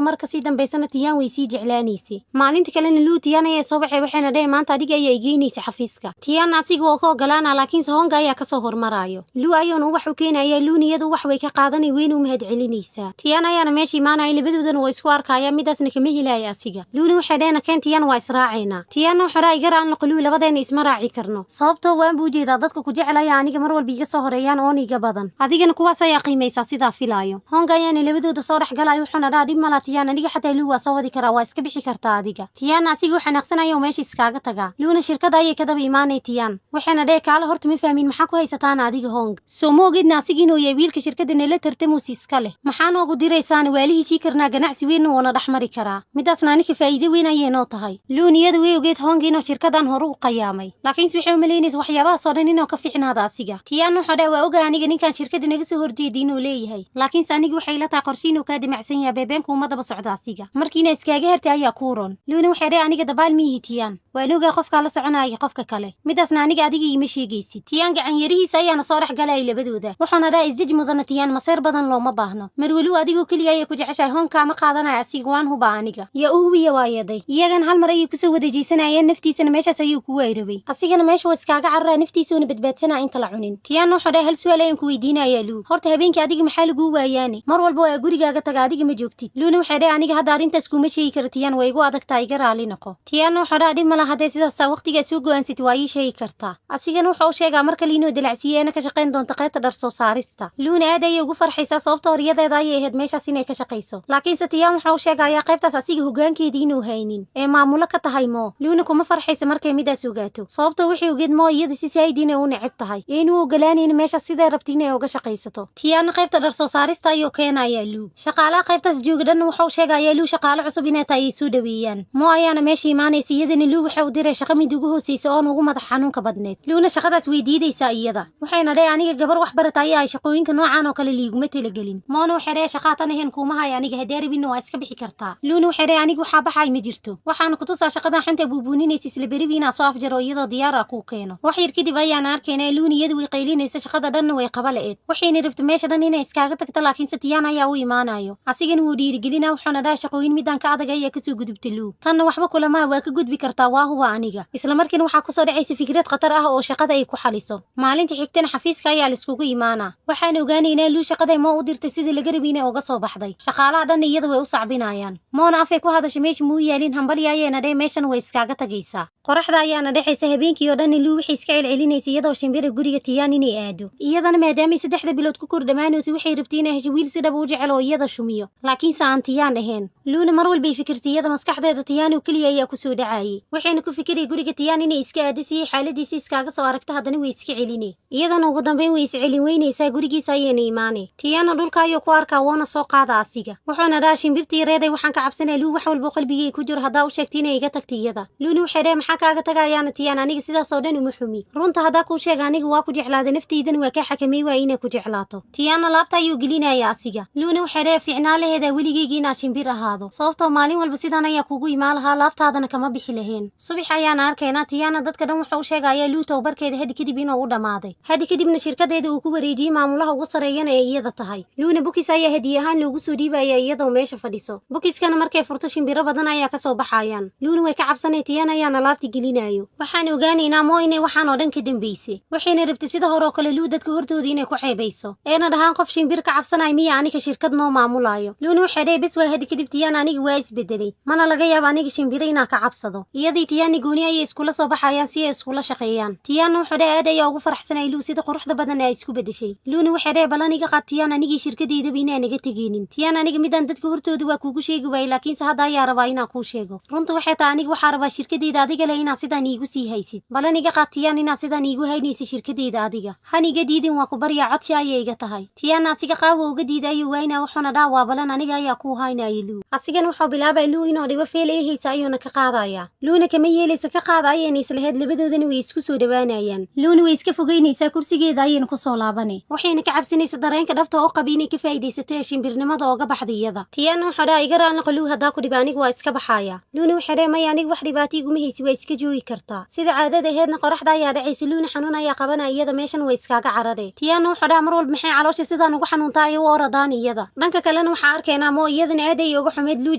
mar kasii dambaysana Tiyaan way sii jeclaanaysay. Maalinta kalena Luu Tiyaan ayaa soo baxay, waxayna dhahay maanta adiga ayaa igeynaysa xafiiska. Tiyaanna asiga waa ka ogolaana, laakiinse Honga ayaa kasoo hormaraayo. Luu ayuuna ubax u keenaya, Luun iyada ubax way ka qaadanay, weyna u mahad celinaysaa. Tiyaan ayaana meesha imaanaya, labadoodana waa isku arkaya, midaasna kama helaya asiga. Luuna waxay dhaheen keen Tiyaan, waa israacaynaa. Tiyaanna wuxuu dhaha iga raan noqo Luu, labadeena isma raaci karno, sababtoo waan buu ujeedaa dadka ku jecelaya aniga mar walba iga soo horeeyaan oon iga badan, adigana kuwaas ayaa qiimaysaa sidaa filaayo. Honga ayaana labadooda soo dhex galayo, wuxuuna dhaha dhib malaa Tiyaan, aniga xataa Luu waa soo wadi karaa, waa iska bixi kartaa adiga. Tiyaanna asiga u xanaaqsanaya oo meesha iskaaga tagaa. Luuna shirkada ayay ka daba imaanay Tiyaan, waxayna dhahe kaala, horta ma fahmin maxaa ku haysataana adiga Hong? Soo ma ogidna asiga inuu yahay wiilka shirkada nala tartamuusi iska leh? Maxaa noogu diraysaana? Waa la heshii karnaa, ganacsi weynna woona dhex mari karaa, midaasna aniga faa'iido weyn ayay noo tahay. Luun iyada way ogeed Hong inuu shirkadan hore u qayaamay, laakiinse waxay umalaynaysa waxyaabahaas oo dhan inuu ka fiicnaada asiga. Tiyaan wuxuu dhaha waa ogaa aniga ninkan shirkada naga soo horjeeda inuu leeyahay, laakiinse aniga waxay la tahay qorshe inuu kaa damacsan yahay, beebeenka uma daba socda asiga, markiina iskaaga hartay ayaa kuu ron. Luuna waxay dhahay aniga dabaal miyihi Tiyaan, waan ogaa qofkaa la soconaya qofka kale, midaasna aniga adiga iima sheegaysid. Tiyaan gacan yarihiisa ayaana soo dhex galaya labadooda, wuxuuna dhaha isdej mudana Tiyaan, maseer badan looma baahno, marweliw adigoo keliga ayay ku jeceshahay, Hoonkaama qaadanaya asiga, waan hubaa aniga yaa u hubiya waa yaday. Iyagana hal mar ayay kusoo wada jeesanayeen, naftiisana meeshaas ayuu ku wayrabay, asigana meesha waa iskaaga cararaa, naftiisuuna badbaadsanaa inta la cunin. Tiyaanna wuxuu dhahay hal su'aal ayaan ku weydiinayaa Luu, horta habeenkii adiga maxaa laguu waayaane? Mar walba waa gurigaaga taga, adiga ma joogtid. Luuna waxay dhahay aniga hadda arrintaas kuuma sheegi karo Tiyaan, way igu adagtaa, iga raali noqo. Tiyaanna wuxuu dhaha dhib mala, haddee sidaastaa waqtigaa soo go'aansatid waa ii sheegi kartaa. Asigana wuxuu u sheegaa mar kale inuu dalacsiiyeena ka shaqayn doonto qaybta dhar soo saarista. Luuna aad ayay ugu farxaysaa, sababta horyadeeda ayay ahayd meeshaas inay ka shaqayso, laakiinse Tiyaan wuxuu u sheegayaa qaybtaas asiga hoggaankeedii inuu haynin ee maamulo ka tahay Moo. Luuna kuma farxaysa markay midaas ogaato, sababtoo waxay ogeed Moo iyada si saayid inay u neceb tahay ee inuu ogolaanaynin meeshaas siday rabta inay uga shaqaysato. Tiyaanna qaybta dhar soo saarista ayuu keenayaa Luu. Shaqaalaha qaybtaas jooga dhanna wuxuu sheegayaa Luu shaqaale cusub inay tahay ay soo dhaweeyaan. Moo ayaana meesha imaanaysa, iyadana Luu waxay u diray shaqo mid ugu hooseysa oon ugu madax xanuunka badneed. Luuna shaqadaas way diidaysaa iyada, waxayna dhahay aniga gabar wax barata ayaa ay, shaqooyinka noocan oo kale liiguma talagelin. Moona waxay dhahay shaqaatan ahayn kuuma haya aniga, haddii rabinna waa iska bixi kartaa. Luuna waxay dhahay aniga waxaa baxay ma jirto, waxaana kutusaa shaqadan xunta buubuuninaysa isla beribi inaa soo afjaro iyadoo diyaar ah kuu keeno. Wax yar kadib ayaana arkaynaa Luuna iyadu way qaylinaysa, shaqada dhanna way qaba la'eed, waxayna rabta meesha dhan inay iskaaga tagto, laakiinse Tiyaan ayaa u imaanayo, asigana wuu dhiirigelinaa, wuxuuna dhaha shaqooyin midaan ka adag ayaa kasoo gudubta Luu, tanna waxba kulamaa, waa ka gudbi kartaa, waa huwa aniga. Isla markiina waxaa kusoo dhacaysa fikrad khatar ah oo shaqada ay ku xaliso. Maalinta xigtana xafiiska ayaa laiskugu imaanaa, waxaan ogaanaynaa Luu shaqaday Moo u dirtay sidii laga rabi inay uga soo baxday. Shaqaalaha dhanna iyada way u sacbinayaan. Moona afay ku hadasha meesha muu yaalin, hambalya ayaana dheh, meeshan way iskaaga tagaysaa. Qoraxda ayaana dhexaysa habeenkii oo dhan Luu waxay iska celcelinaysa iyadoo shimbira guriga Tiyaan inay aado. Iyadana maadaamay 3da bilood ku kor dhammaanaysa, waxay rabtay inay hesho wiil si dhab u jecel oo iyada shumiyo, laakiinse aan Tiyaan ahayn. Luuna mar walbay fikirtay, iyada maskaxdeeda Tiyaan oo keliya ayaa kusoo dhacayay, waxayna ku fikiray guriga Tiyaan inay iska aado si ay xaaladiisa iskaaga soo aragto, haddana way iska celinay. Iyadana ugu dambeyn way iscelin weynaysaa, gurigiisa ayayna imaanay. Tiyaana dhulka ayuu ku arkaa, woona soo qaada asiga, wuxuuna dhaha shimbirtii reeday, waxaan ka cabsanaya Luu wax walbo qalbigay ku jiro haddaa u sheegtay inay iga tagtay. Iyada Luuna waxay dhahay maxaa kaaga tagayaana Tiyaan? Aniga sidaas oo dhan uma xumi, runta haddaa kuu sheega aniga waa ku jeclaaday, naftaydana waa kaa xakamay waaya inay ku jeclaato. Tiyaana laabta ayuu gelinaya asiga. Luuna waxay dhahay fiicnaa laheedaa weligeyga inaa shimbir ahaado, sababtoo maalin walba sidaan ayaa kugu imaan lahaa, laabtaadana kama bixi lahayn. Subax ayaana arkaynaa Tiyaana dadka dhan wuxuu u sheegayaa Luu tababarkeeda hadi kadib inuu u dhammaaday, hadi kadibna shirkadeeda uu ku wareejiyey maamulaha ugu sareeyana ee iyada tahay. Luuna bukis ayaa hadiye ahaan loogu soo dhiibaya iyadoo meesha fadhiso. Bukiskana markay furto, shimbiro badan ayaa kasoo baxayaan. Luuna way ka cabsanay, Tiyaan ayaana laabta gelinayo. Waxaan ogaanaynaa Moo inay waxaan oo dhan ka dambaysay, waxayna rabtay sida hore oo kale Luu dadka hortooda inay ku ceebayso, eena dhahaan, "Qof shimbir ka cabsanaya miya aniga shirkad noo maamulayo?" Luuna waxay dhahay, "Bes waa, hadi kadib Tiyaan aniga waa isbedelay, mana laga yaabo aniga shimbiro inaan ka cabsado." Iyadii Tiyaani gooni ayay iskula soo baxayaan si ay iskula shaqeeyaan. Tiyaanna wuxuu dhahay, "Aad ayaa ugu faraxsanay Luu sida quruxda badan ee ay isku bedeshay." Luuna waxay dhahay, "Balan iga qaad Tiyaan, anigii shirkadeydaba inaan naga tegeynin." "Tiyaan, aniga midaan dadka hortooda waa kuugu sheegi waayey, laakiinse hadda ayaa rabaa inaan kuu sheego. Runta waxay tahay, aniga waxaa rabaa shirkadeyda adiga leh inaad sidaan iigu sii haysid. Balan iga qaad Tiyaan inaad sidaan iigu haynaysa shirkadeyda adiga. Han iga diidin, waa ku baryaa, codsi ayay iga tahay." Tiyaanna asiga qaawa uga diida ayuu waynaa, wuxuuna dhaa, "Waa balan, aniga ayaa kuu haynaya Luu." Asigana wuxuu bilaabay Luu inuu dhibo, feel ay haysa ayuuna ka qaadaya. Luuna kama yeelaysa, ka qaada ayayna islaheyd. Labadoodana way isku soo dhawaanayaan. Luuna way iska fogeynaysaa, kursigeeda ayayna kusoo laabanay, waxayna ka cabsanaysa dareenka dhabta oo qabi inay ka faa'iidaysato ee shimbirnimada ooga baxda iyada. Tiyaanna wuxuu dhaha, "Iga raalli qaluu haddaa ku dhiba, aniga waa iska baxaaya." Luuna waxay dhahay, "Maya, aniga wax dhibaato iguma haysi, waa iska joogi kartaa." Sida caadada aheedna qoraxda ayaa dhacaysa, Luuna xanuun ayaa qabanaya iyada, meeshan way iskaaga carare. Tiyaanna wuxuu dhaha, "Mar walba maxay caloosha sidaan ugu xanuuntaa ay u oradaan iyada?" Dhanka kalena waxaa arkaynaa Moo iyadana aad ay uga xumeyd Luu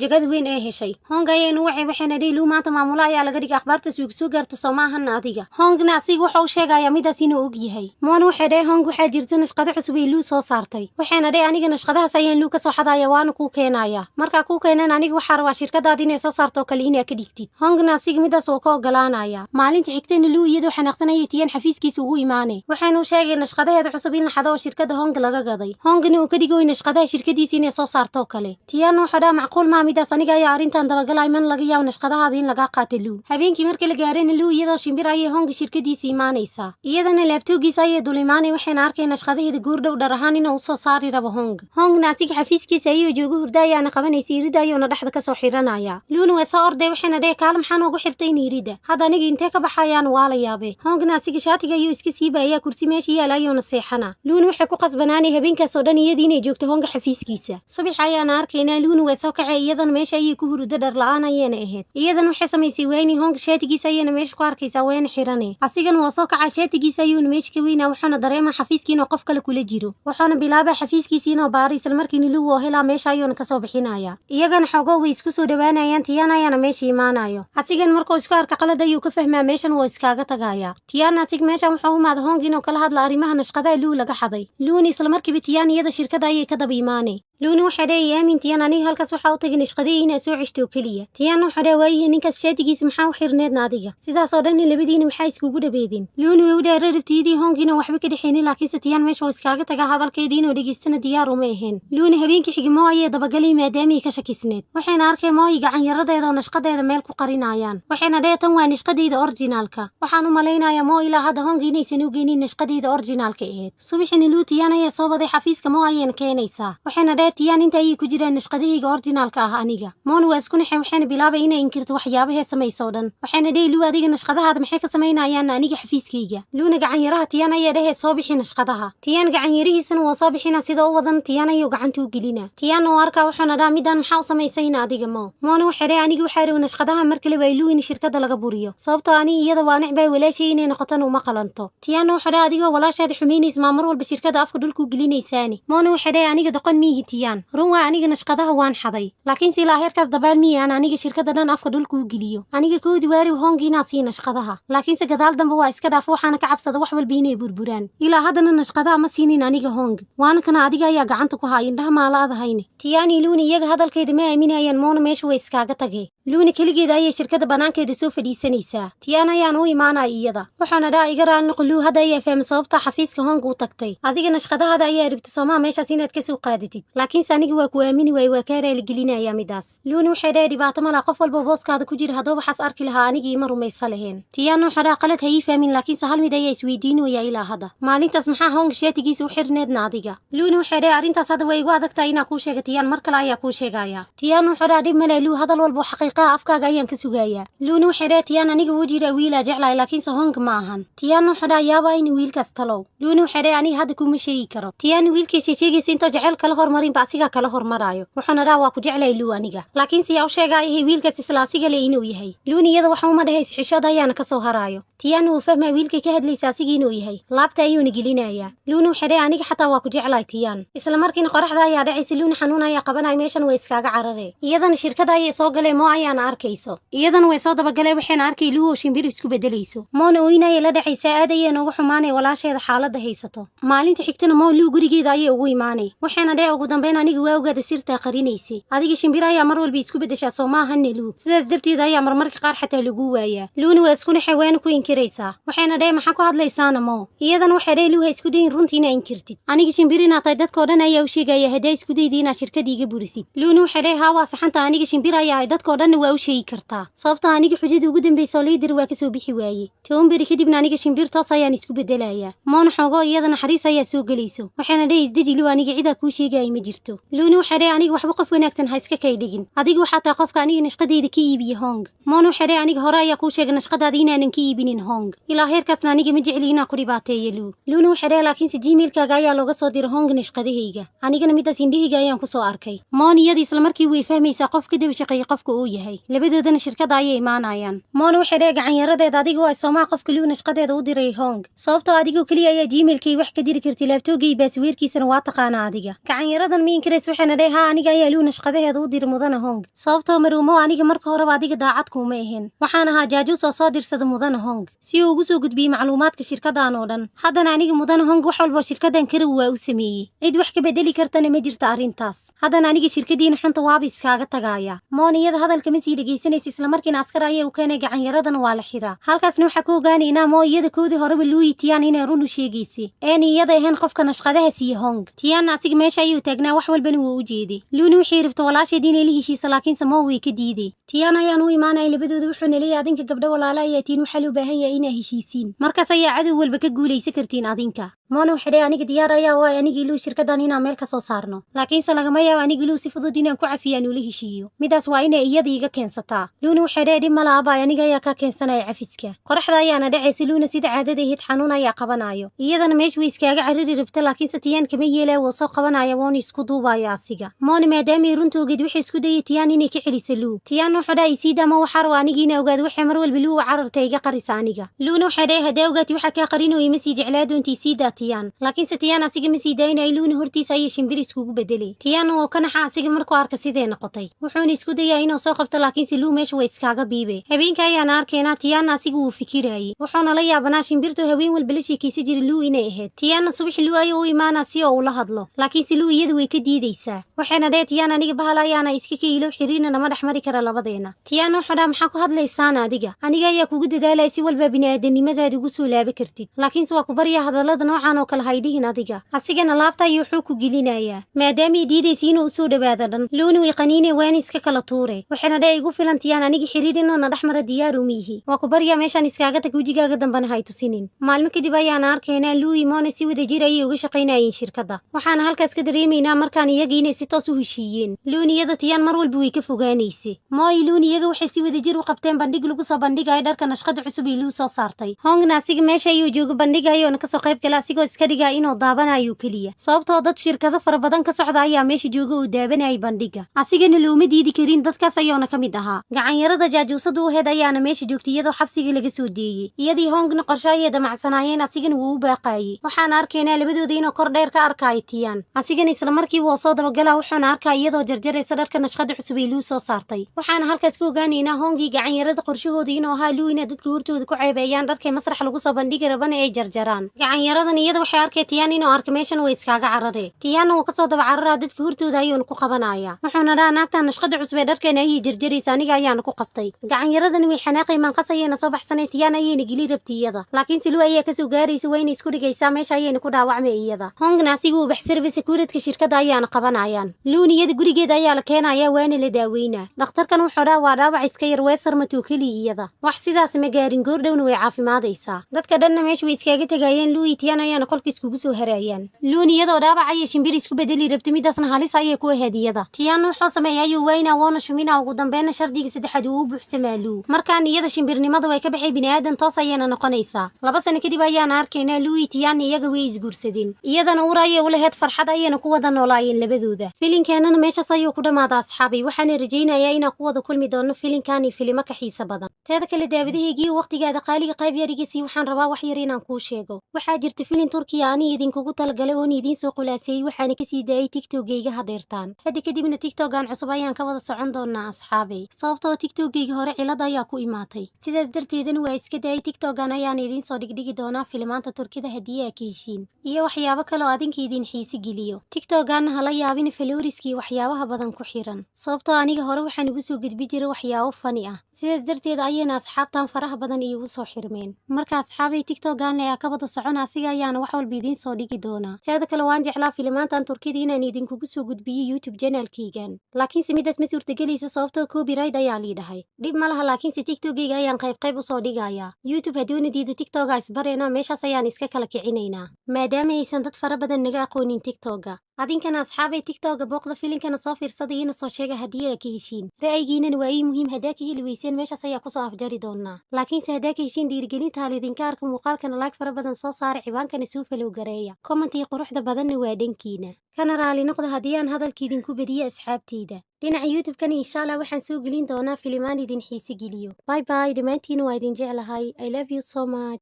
jagada weyn ee heshay. Hong ayaynu wacay, waxayna dhihi, "Luu maanta maamula ayaa laga dhigay, akhbaartaas way soo gaarta, soo maahana adiga?" Hongna asiga waxa uu sheegayaa midaas inuu og yahay. Moona waxay dhahay, "Hong, waxaa jirta nashqado cusub ay Luu soo saartay." Waxayna dhahay, "Aniga nashqadahaas ayaan Luu ka soo xadaya, waana kuu keenaya. Markaa kuu keenan, aniga waxaa rabaa shirkadaada inay soo saarto oo kale inaa ka dhigtid." Hongna asiga midaas wuu ka ogolaanaya. Maalinta xigtana Luu iyadoo xanaaqsanaya Tiyaan xafiiskiisa ugu imaanay, waxaynu u sheegay nashqadaheeda cusub in la xado oo shirkada Hong laga gaday, Hongna uu ka dhigoy nashqadaha shirkadiisa inay soo saarto oo kale. Tiyaanna wuxuu dhaha, "Macquul maa midaas, aniga ayaa arrintan dabagalay, man laga yaabo nashqadahaada in lagaa qaata Luu." Habeenkii markii la gaarayna, Luu iyadoo shimbir ayay Honga shirkadiisa imaanaysaa. Iyadana laptopgiisa ayay dul imaanay, waxayna arkay nashqadaheeda goordhow dhar ahaan inuu usoo saari rabo Hong. Hongna asiga xafiiskiisa ayuu joogo, hurda ayaana qabanaysa, irida ayuuna dhexda kasoo xiranaya. Luuna way soo orday, waxayna dheh, "Kaal, maxaa noogu xirtay niirida? Hadda aniga intee ka baxayaan?" Waa la yaabay. Hongna asiga shaatiga ayuu iska siibayaa, kursi meesha yaala ayuuna seexana. Luuna waxay ku qasbanaanay habeenkaas oo dhan iyadii inay joogto Honga xafiiskiisa. Subax ayaana arkaynaa Luuna way soo kacay, iyadana meesha ayay ku hurudo, dhar la-aan ayayna ahayd. Iyadana waxay samaysay weyni, Honga shaatigiisa ayayna meesha ku arkaysaa, wayna xirane. Asigana waa soo kacaa, shaatigiisa ayuuna meesha ka weynaa, wuxuuna dareemaa xafiiskii inuu qof kale kula jiro, wuxuuna bilaabaa xafiiskiisa inuu baaro. Isla markiina Luu oo helaa, meesha ayuuna kasoo bixinaya. Iyagana xoogoo way isku soo dhawaanayaan. Tiyaan ayaana meesha imaanayo. Asigan markuu isku arka qalad ayuu ka fahmaa, meeshan waa iskaaga tagaya. Tiyaana asig meeshan wuxuu umaada Hong inuu kala hadla arrimaha nashqadaha Luu laga xaday. Luuni isla markiiba Tiyaan iyada shirkada ayay ka daba imaanay. Luuni waxay leeyahay, "Aamin Tiyaan, aniga halkaas waxaa u tagay nashqadii inaad soo ceshto oo keliya." Tiyaan wuxuu dhahay, "Waayihi, ninkaas shaatigiisa maxaa u xirneedna adiga? Sidaasoo dhan labadiina maxaa iskugu dhabeedin?" Luuni way u dhaara rabtiyadii Hong inuu waxba ka dhexaynin, laakiinse Tiyaan meesha waa iskaaga tagaa, hadalkeedii inuu dhegeystana diyaar uma ahayn. Luuni habeenkii xigi Moo ayay dabagalay maadaamay ka shakisneed, waxayna arkay Mooyi gacanyaradeeda oo nashqadeeda meel ku qarinayaan. Waxayna dheh, "Tan waa nashqadeyda originalka." Waxaan u malaynayaa Moo ilaa hadda Hong inaysan u geynin nashqadeyda originalka ahayd. Subaxina Luu Tiyaan ayaa soo baday, xafiiska Moo ayayna keenaysaa. Waxayna dheh, "Tiyaan, inta ayay ku jiraan nashqadahayga originalka ah aniga." Moona waa isku naxay, waxayna bilaabay inay inkirto waxyaabahee samayso dhan. Waxayna dhihi, "Luu, adiga nashqadahaada maxay ka samaynayaan aniga xafiiskayga?" Luuna gacanyaraha Tiyaan ayaa dhehee, "Soo bixi nashqadaha." Tiyaan gacanyarihiisana waa soo bixina, sida u wadan Tiyaan ayuu gacanta u gelina. Tiyaan oo arkaa wuxuuna dhaha, "Midaan maxaa u samaysayna adiga Moo?" Moona waxay dhahay, "Aniga waxaa rabi nashqadaha mar kale waa Luu in shirkada laga buriyo, sababtoo ani iyada waa necbay, walaashay inay noqotana uma qalanto." Tiyaanna wuxuu dhaha, "Adigoo walaashaada xumaynaysa maa mar walba shirkada afka dhulku gelinaysaani?" Moona waxay dhahay, "Aniga doqon miihi Tiyaan. Run waa, aniga nashqadaha waan xaday, laakiinse ilaa heerkaas dabaal miyi aan aniga shirkada dhan afka dhulku u geliyo. Aniga koodi waariw Hong inaa sii nashqadaha, laakiinse gadaal dambe waa iska dhaaf, waxaana ka cabsada wax walba inay burburaan. Ilaa haddana nashqadaha ma siinin aniga Hong, waana kana adiga ayaa gacanta ku haaya, indhaha maala adahayne." Tiyaani Luuni iyaga hadalkeeda ma aaminayaan. Moona meesha way iskaaga tagee. Luuni keligeeda ayay shirkada banaankeeda soo fadhiisanaysaa. Tiyaan ayaan u imaanaya iyada, wuxuuna dhaha, "Iga raali noqo Luu, hadda ayaa fahmay sababta xafiiska Hong u tagtay. Adiga nashqadahaada ayaa rabta soomaa meeshaas inaad kasoo qaadatid? Laakiinse aniga waa ku aamini waaye, waa kaa raaligelinayaa midaas." Luuni waxay dhahay, "Dhibaato malaa, qof walba booskaada ku jira haddaba waxaas arki lahaa anigii ima rumaysa laheen." Tiyaanna wuxuu dhaha, "Qalad ha ii fahmin, laakiinse hal mid ayaa isweydiinaya ilaa hadda. Maalintaas maxaa Hong shaatigiisa u xirneedna adiga?" Luuni waxay dhahay, "Arrintaas hadda way igu adagtahay inaa kuu sheega Tiyaan, mar kale ayaa kuu sheegaya." Tiyaan wuxuu dhaha, "Dhib male Luu, hadal walba oo xaqiiqaha afkaaga ayaan ka sugayaa." Luuni waxay dhahay, "Tiyaan, aniga wuu jiraa wiilaa jeclahay, laakiinse Hong ma ahan." Tiyaan wuxuu dhaha, "Yaabaa in wiilkaas talow?" Luuni waxay dhahay, "Aniga hadda kuma sheegi karo." Tiyaan wiilkiisa sheegaysa intoo jecel kala hormarin. hadlinba asigaa kala hormaraayo. Wuxuuna dhaha, "Waa ku jeclay Luu aniga," laakiinse yaa u sheegaayahay wiilkaas isla asiga le inuu yahay? Luuna iyada waxa uma dhahaysa, xishood ayaana kasoo haraayo. Tiyaana wuu fahmaa wiilkay ka hadlaysa asiga inuu yahay, laabta ayuuna gelinayaa. Luuna waxay dhahay, "Aniga xataa waa ku jeclay, Tiyaan." Isla markiina qoraxda ayaa dhacaysa. Luuna xanuun ayaa qabanaya, meeshan way iskaaga cararee. Iyadana shirkada ayay soo galee, Moo ayaana arkayso. Iyadana way soo dabagalee, waxayna arkay Luu oo shimbir isku bedelayso. Moona ooynaya la dhacaysaa, aad ayay noogu xumaanay walaasheeda xaaladda haysato. Maalinta xigtana Moo Luu gurigeeda ayay ugu imaanay, waxayna dheh, "Ugu dambeyn aniga waa ogaada sirtaa qarinaysay. Adiga shimbir ayaa mar walba isku bedeshaa, soo maahanne Luu? Sidaas darteed ayaa marmarka qaar xataa lagu waayaa." Luuna waa isku naxay, waana ku inkiraysaa. Waxayna dheh, "Maxaa ku hadlaysaana, Moo?" Iyadana waxay dheh, "Luu, ha isku dayin runtii inaa inkirtid. Aniga shimbir inaad tahay dadkoo dhan ayaa u sheegaya haddaa isku daydi inaad shirkada iga burisid." Luuna waxay dheh, "Haa, waa saxanta, aniga shimbir ayaa ahay, dadkoo dhanna waa u sheegi kartaa, sababtoo aniga xujada ugu dambaysa oo liidir waa kasoo bixi waaye. 10 beri kadibna aniga shimbir toos ayaan isku bedelayaa." Moona xoogoo iyada naxariis ayaa soo gelayso, waxayna dheh, "Isdeji Luu, aniga cidaa kuu sheegaya ma jirto." Luuna waxay dheh, "Aniga waxba qof wanaagsan ha iska kay dhigin. Adiga waxaa tahay qofka aniga nashqadayda ka iibiye Hong." Moona waxay dheh, "Aniga hore ayaa kuu sheegay nashqadaada inaanan ka iibinin Hong. Ilaa heerkaasna aniga ma jecli inaan ku dhibaateeyo, Luu." Luuna waxay dheh, "Laakiinse Gmailkaaga ayaa looga soo diray Hong nashqadahayga, anigana midaas indhahayga ayaan kusoo arkay." Moona iyada isla markii way fahmaysaa qof ka daba shaqeeyay qofka uu yahay. Labadoodana shirkada ayay imaanayaan. Moona waxay dheh gacanyaradeeda, "Adiga waa soomaa qofka Luu nashqadeeda u diray Hong? Sababtoo adigoo keliya ayaa Gmailkay wax ka diri kartay, laptopgay passwordkiisana waa taqaanaa adiga." Gacanyaradan ma inkirays, waxayna dheh, "Haa, aniga ayaa Luu nashqadaheeda u diray mudana Hong, sababtoo maruumo aniga marka horeba adiga daacad kuuma ahayn. Waxaan ahaa jaajuus oo soo dirsada mudana Hong si uu ugu soo gudbiyey macluumaadka shirkadan oo dhan. Haddana aniga mudana Hong wax walboo shirkadan karaw waa u sameeyey, cid wax ka bedeli kartana ma jirta arrintaas. Haddana aniga shirkadiina xunta waaba iskaaga tagaaya." Moona iyada hadalka ma sii dhegaysanaysa, islamarkiina askar ayaa u keenay, gacanyaradana waa la xiraa. Halkaasna waxaa ku ogaanaynaa Moo iyada koodii horeba Luuyi Tiyaan inay run u sheegaysay, een iyada ahayn qofka nashqadaha siiye Hong. Tiyaanna asiga meesha ayuu taagnaa, wax walbana wuu u jeeday. Luuni waxay rabta walaasheed inay la heshiisa, laakiinse Moo way ka diiday. Tiyaan ayaan u imaanaya labadooda, wuxuuna leeyahay, "Adinka gabdho walaala ayaa tiin, waxaa loo baahan yahay inaa heshiisiin, markaas ayaa cadow walba ka guulaysa kartiin adinka." Moona waxay dhahay, "Aniga diyaar ayaa waay anigii Luu shirkadan inaan meel ka soo saarno, laakiinse lagama yaabo anigi Luu si fudud inaan ku cafiyaan ula heshiiyo. Midaas waa inay iyada iiga keensataa." Luuna waxay dhahay, "Dhib mala abaay, aniga ayaa kaa keensanaya cafiska." Qoraxda ayaana dhacaysa. Luuna sida caadada ahayd xanuun ayaa qabanayo. Iyadana meesha way iskaaga carari rabta, laakiinse Tiyaan kama yeelaya, wuu soo qabanaya, woona isku duubaya asiga. Moona maadaamay runta ogeed, waxay isku dayay Tiyaan inay ka celisa Luu. Tiyaan wuxuu dhahay, "Isiida ama waxaa raba anigi ina ogaado waxay mar walba Luu u cararta iga qarisa aniga." Luuna waxay dhahay, "Haddaa ogaati waxaa kaa qarinooya, ma sii jeclaa doonta. Isiidaa, Tiyaan." Laakiinse Tiyaan asiga ma sii daynaya. Luuna hortiisa ayay shimbir iskugu bedelay. Tiyaanna wuu ka naxa asiga markuu arka sidee noqotay, wuxuuna isku dayaa inuu soo qabto, laakiinse Luu meesha way iskaaga biibe. Habeenka ayaana arkaynaa Tiyaanna asiga wuu fikirayay, wuxuuna la yaabanaa shimbirtu haween walba la sheekaysa jiray Luu inay ahayd. Tiyaanna subaxi Luu ayuu u imaanaa si oo ula hadlo, laakiinse Luu iyadu way ka diidaysaa. Waxayna dheh, "Tiyaan, aniga bahal ayaana iska ka ilow, xiriirna nama dhex mari kara labadeena." Tiyaan wuxuu dhaha, "Maxaa ku hadlaysaana adiga? Aniga ayaa kugu dadaalaya si walba bini'aadanimadaada ugu soo laabi kartid, laakiinse waa ku baryaa, hadallada noocan oo kale haydhihin adiga." Asigana laabta ayuu wuxuu ku gelinayaa maadaamay diidaysa inuu usoo dhawaado dhan. Luuni way qaniine, waana iska kala tuure. Waxayna dheh, "Igu filan, Tiyaan, aniga xiriir inuu na dhex mara diyaar uma yihi. Waa ku baryaa, meeshaan iskaaga tag, wejigaaga dambana hay tusinin." Maalmo kadib ayaana arkaynaa Luuyi Moona si wada jir ayay uga shaqaynayeen shirkadda. Waxaana halkaas ka dareemaynaa markaan iyaga inay si toos u heshiiyeen. Luuniyada Tiyaan mar walba way ka fogaanaysay. Mooy Luun iyaga waxay si wada jir u qabteen bandhig lagu soo bandhigayo dharka nashqada cusub ee Luu soo saartay. Hongna asiga meesha ayuu jooga bandhigayoona kasoo qayb gala, asigoo iska dhigaya inuu daabanayo keliya, sababtoo dad shirkado fara badan ka socda ayaa meesha jooga oo daabanayay bandhiga. Asigana looma diidi karin, dadkaas ayuuna ka mid ahaa. Gacanyarada jaajuusada u heed ayaana meesha joogtay, iyadoo xabsiga laga soo deeyey. Iyadii Hongna qorshe ayay damacsanaayeen, asigana wuu u baaqaayey. Waxaana arkaynaa labadooda inuu kor dheer ka arkaayo Tiyaan. Asigana isla markiiba wuu soo dabagalaa, wuxuuna arkaa iyadoo jarjaraysa dharka nashqada cusub ee Luu soo saartay. Waxaana halkaas ka ogaanaynaa Hongii gacanyarada qorshahooda inuu ahaa Luu inay dadka hortooda ku ceebeeyaan, dharkay masrax lagu soo bandhigi rabana ay jarjaraan. Gacanyaradan iyada waxay arkay Tiyaan inuu arka, meeshan way iskaaga cararee. Tiyaanna wuu kasoo daba cararaa, dadka hortooda ayuuna ku qabanaya. Wuxuuna dhaha, "Naagtan nashqada cusub ee dharkeena ayay jarjaraysa, aniga ayaana ku qabtay." Gacanyaradani way xanaaqay, manqas ayayna soo baxsanay, Tiyaan ayayna geli rabtay iyada, laakiinse Luu ayaa kasoo gaaraysa, wayna isku dhigaysaa, meesha ayayna ku dhaawacmay iyada. Hongna asiga uu baxsarba, securityka shirkadda ayaana qabanayaan. Luun iyada gurigeeda ayaa la keenayaa, waana la daaweynaa. Dhakhtarkan wuxuu dhaha, "Waa dhaawac iska yar, weesar matuu keliya, iyada wax sidaas ma gaarin, goordhowna way caafimaadaysaa." Dadka dhanna meesha way iskaaga tegayeen. Luuyi Tiyaan ayaana qolka iskugu soo harayaan. Luun iyadoo dhaawac ayay shimbir isku bedeli rabtay, midaasna halis ayay ku ahayd iyada. Tiyaan wuxuu sameeyay ayuu waynaa, woona shuminaa. Ugu dambeynna shardiga saddexaad uu u buuxsamaa Luu. Markaan iyada shimbirnimada way ka baxay, bini'aadan toos ayayna noqonaysaa. 2 sano kadib ayaana arkaynaa Luuyi Tiyaan iyaga way isguursadeen. Iyadana uur ayay u lahayd, farxad ayayna ku wada noolaayeen. noolaayeen labadooda. Filinkeenana meeshaas ayuu ku dhammaada, asxaabay. Waxaana rajaynayaa inaan ku wada kulmi doono filinkan iyo filimo ka xiiso badan. Teeda kale, daawadahaygii, waqtigaada qaaliga qayb yarigiisii, waxaan rabaa wax yar inaan kuu sheego. Waxaa jirta filin Turkiya ani idinkugu talagalay oon idiin soo khulaaseeyey, waxaana kasii daayay TikTokgayga hadeertaan. Hadda kadibna TikTokan cusub ayaan ka wada socon doonaa, asxaabay, sababtoo TikTokgayga hore cilad ayaa ku imaatay. Sidaas darteedana waa iska daayay. TikTokan ayaan idiin soo dhigdhigi doonaa filimaanta Turkida haddii aa ka heshiin iyo waxyaabo kale oo adinka idin xiisi geliyo. TikTokanna hala yaabin followerskii waxyaabaha badan ku xiran, sababtoo aniga hore waxaan ugu soo gudbi jiray waxyaabo funny ah. Sidaas darteed ayayna asxaabtan faraha badan iigu soo xirmeen. Marka asxaabay, TikTokan ayaa ka wada socon, asiga ayaana wax walba idiin soo dhigi doonaa. Teeda kale, waan jeclaa filimaantan Turkida inaan idinkugu soo gudbiyo YouTube channelkaygan, laakiinse midaas ma suurtagelaysa, sababtoo copyright ayaa lii dhahay. Dhib ma laha, laakiinse TikTokgayga ayaan qayb qayb usoo dhigayaa. YouTube hadduuna diido, TikToga isbareynaa, meeshaas ayaan iska kala kicinaynaa, maadaama aysan dad fara badan naga aqoonin TikToga. Adinkana asxaabay, TikToga booqda, filinkana soo fiirsada, iina soo sheega haddii aa ka heshiin. Ra'yigiinana waa ii muhiim. Haddaa ka heli weyseen, meeshaas ayaa kusoo afjari doonaa, laakiinse haddaa ka heshiin, dhiirigelinta lidinka arka. Muuqaalkana like fara badan soo saara, ciwaankana suu follow gareeya, commentii quruxda badanna waa dhankiina. Kana raali noqda haddii aan hadalka idinku badiyo, asxaabteyda. Dhinaca YouTube-kana insha Allah waxaan soo gelin doonaa filimaan idin xiise geliyo. Bye bye dhammaantiina, waa idin jeclahay. I love you so much.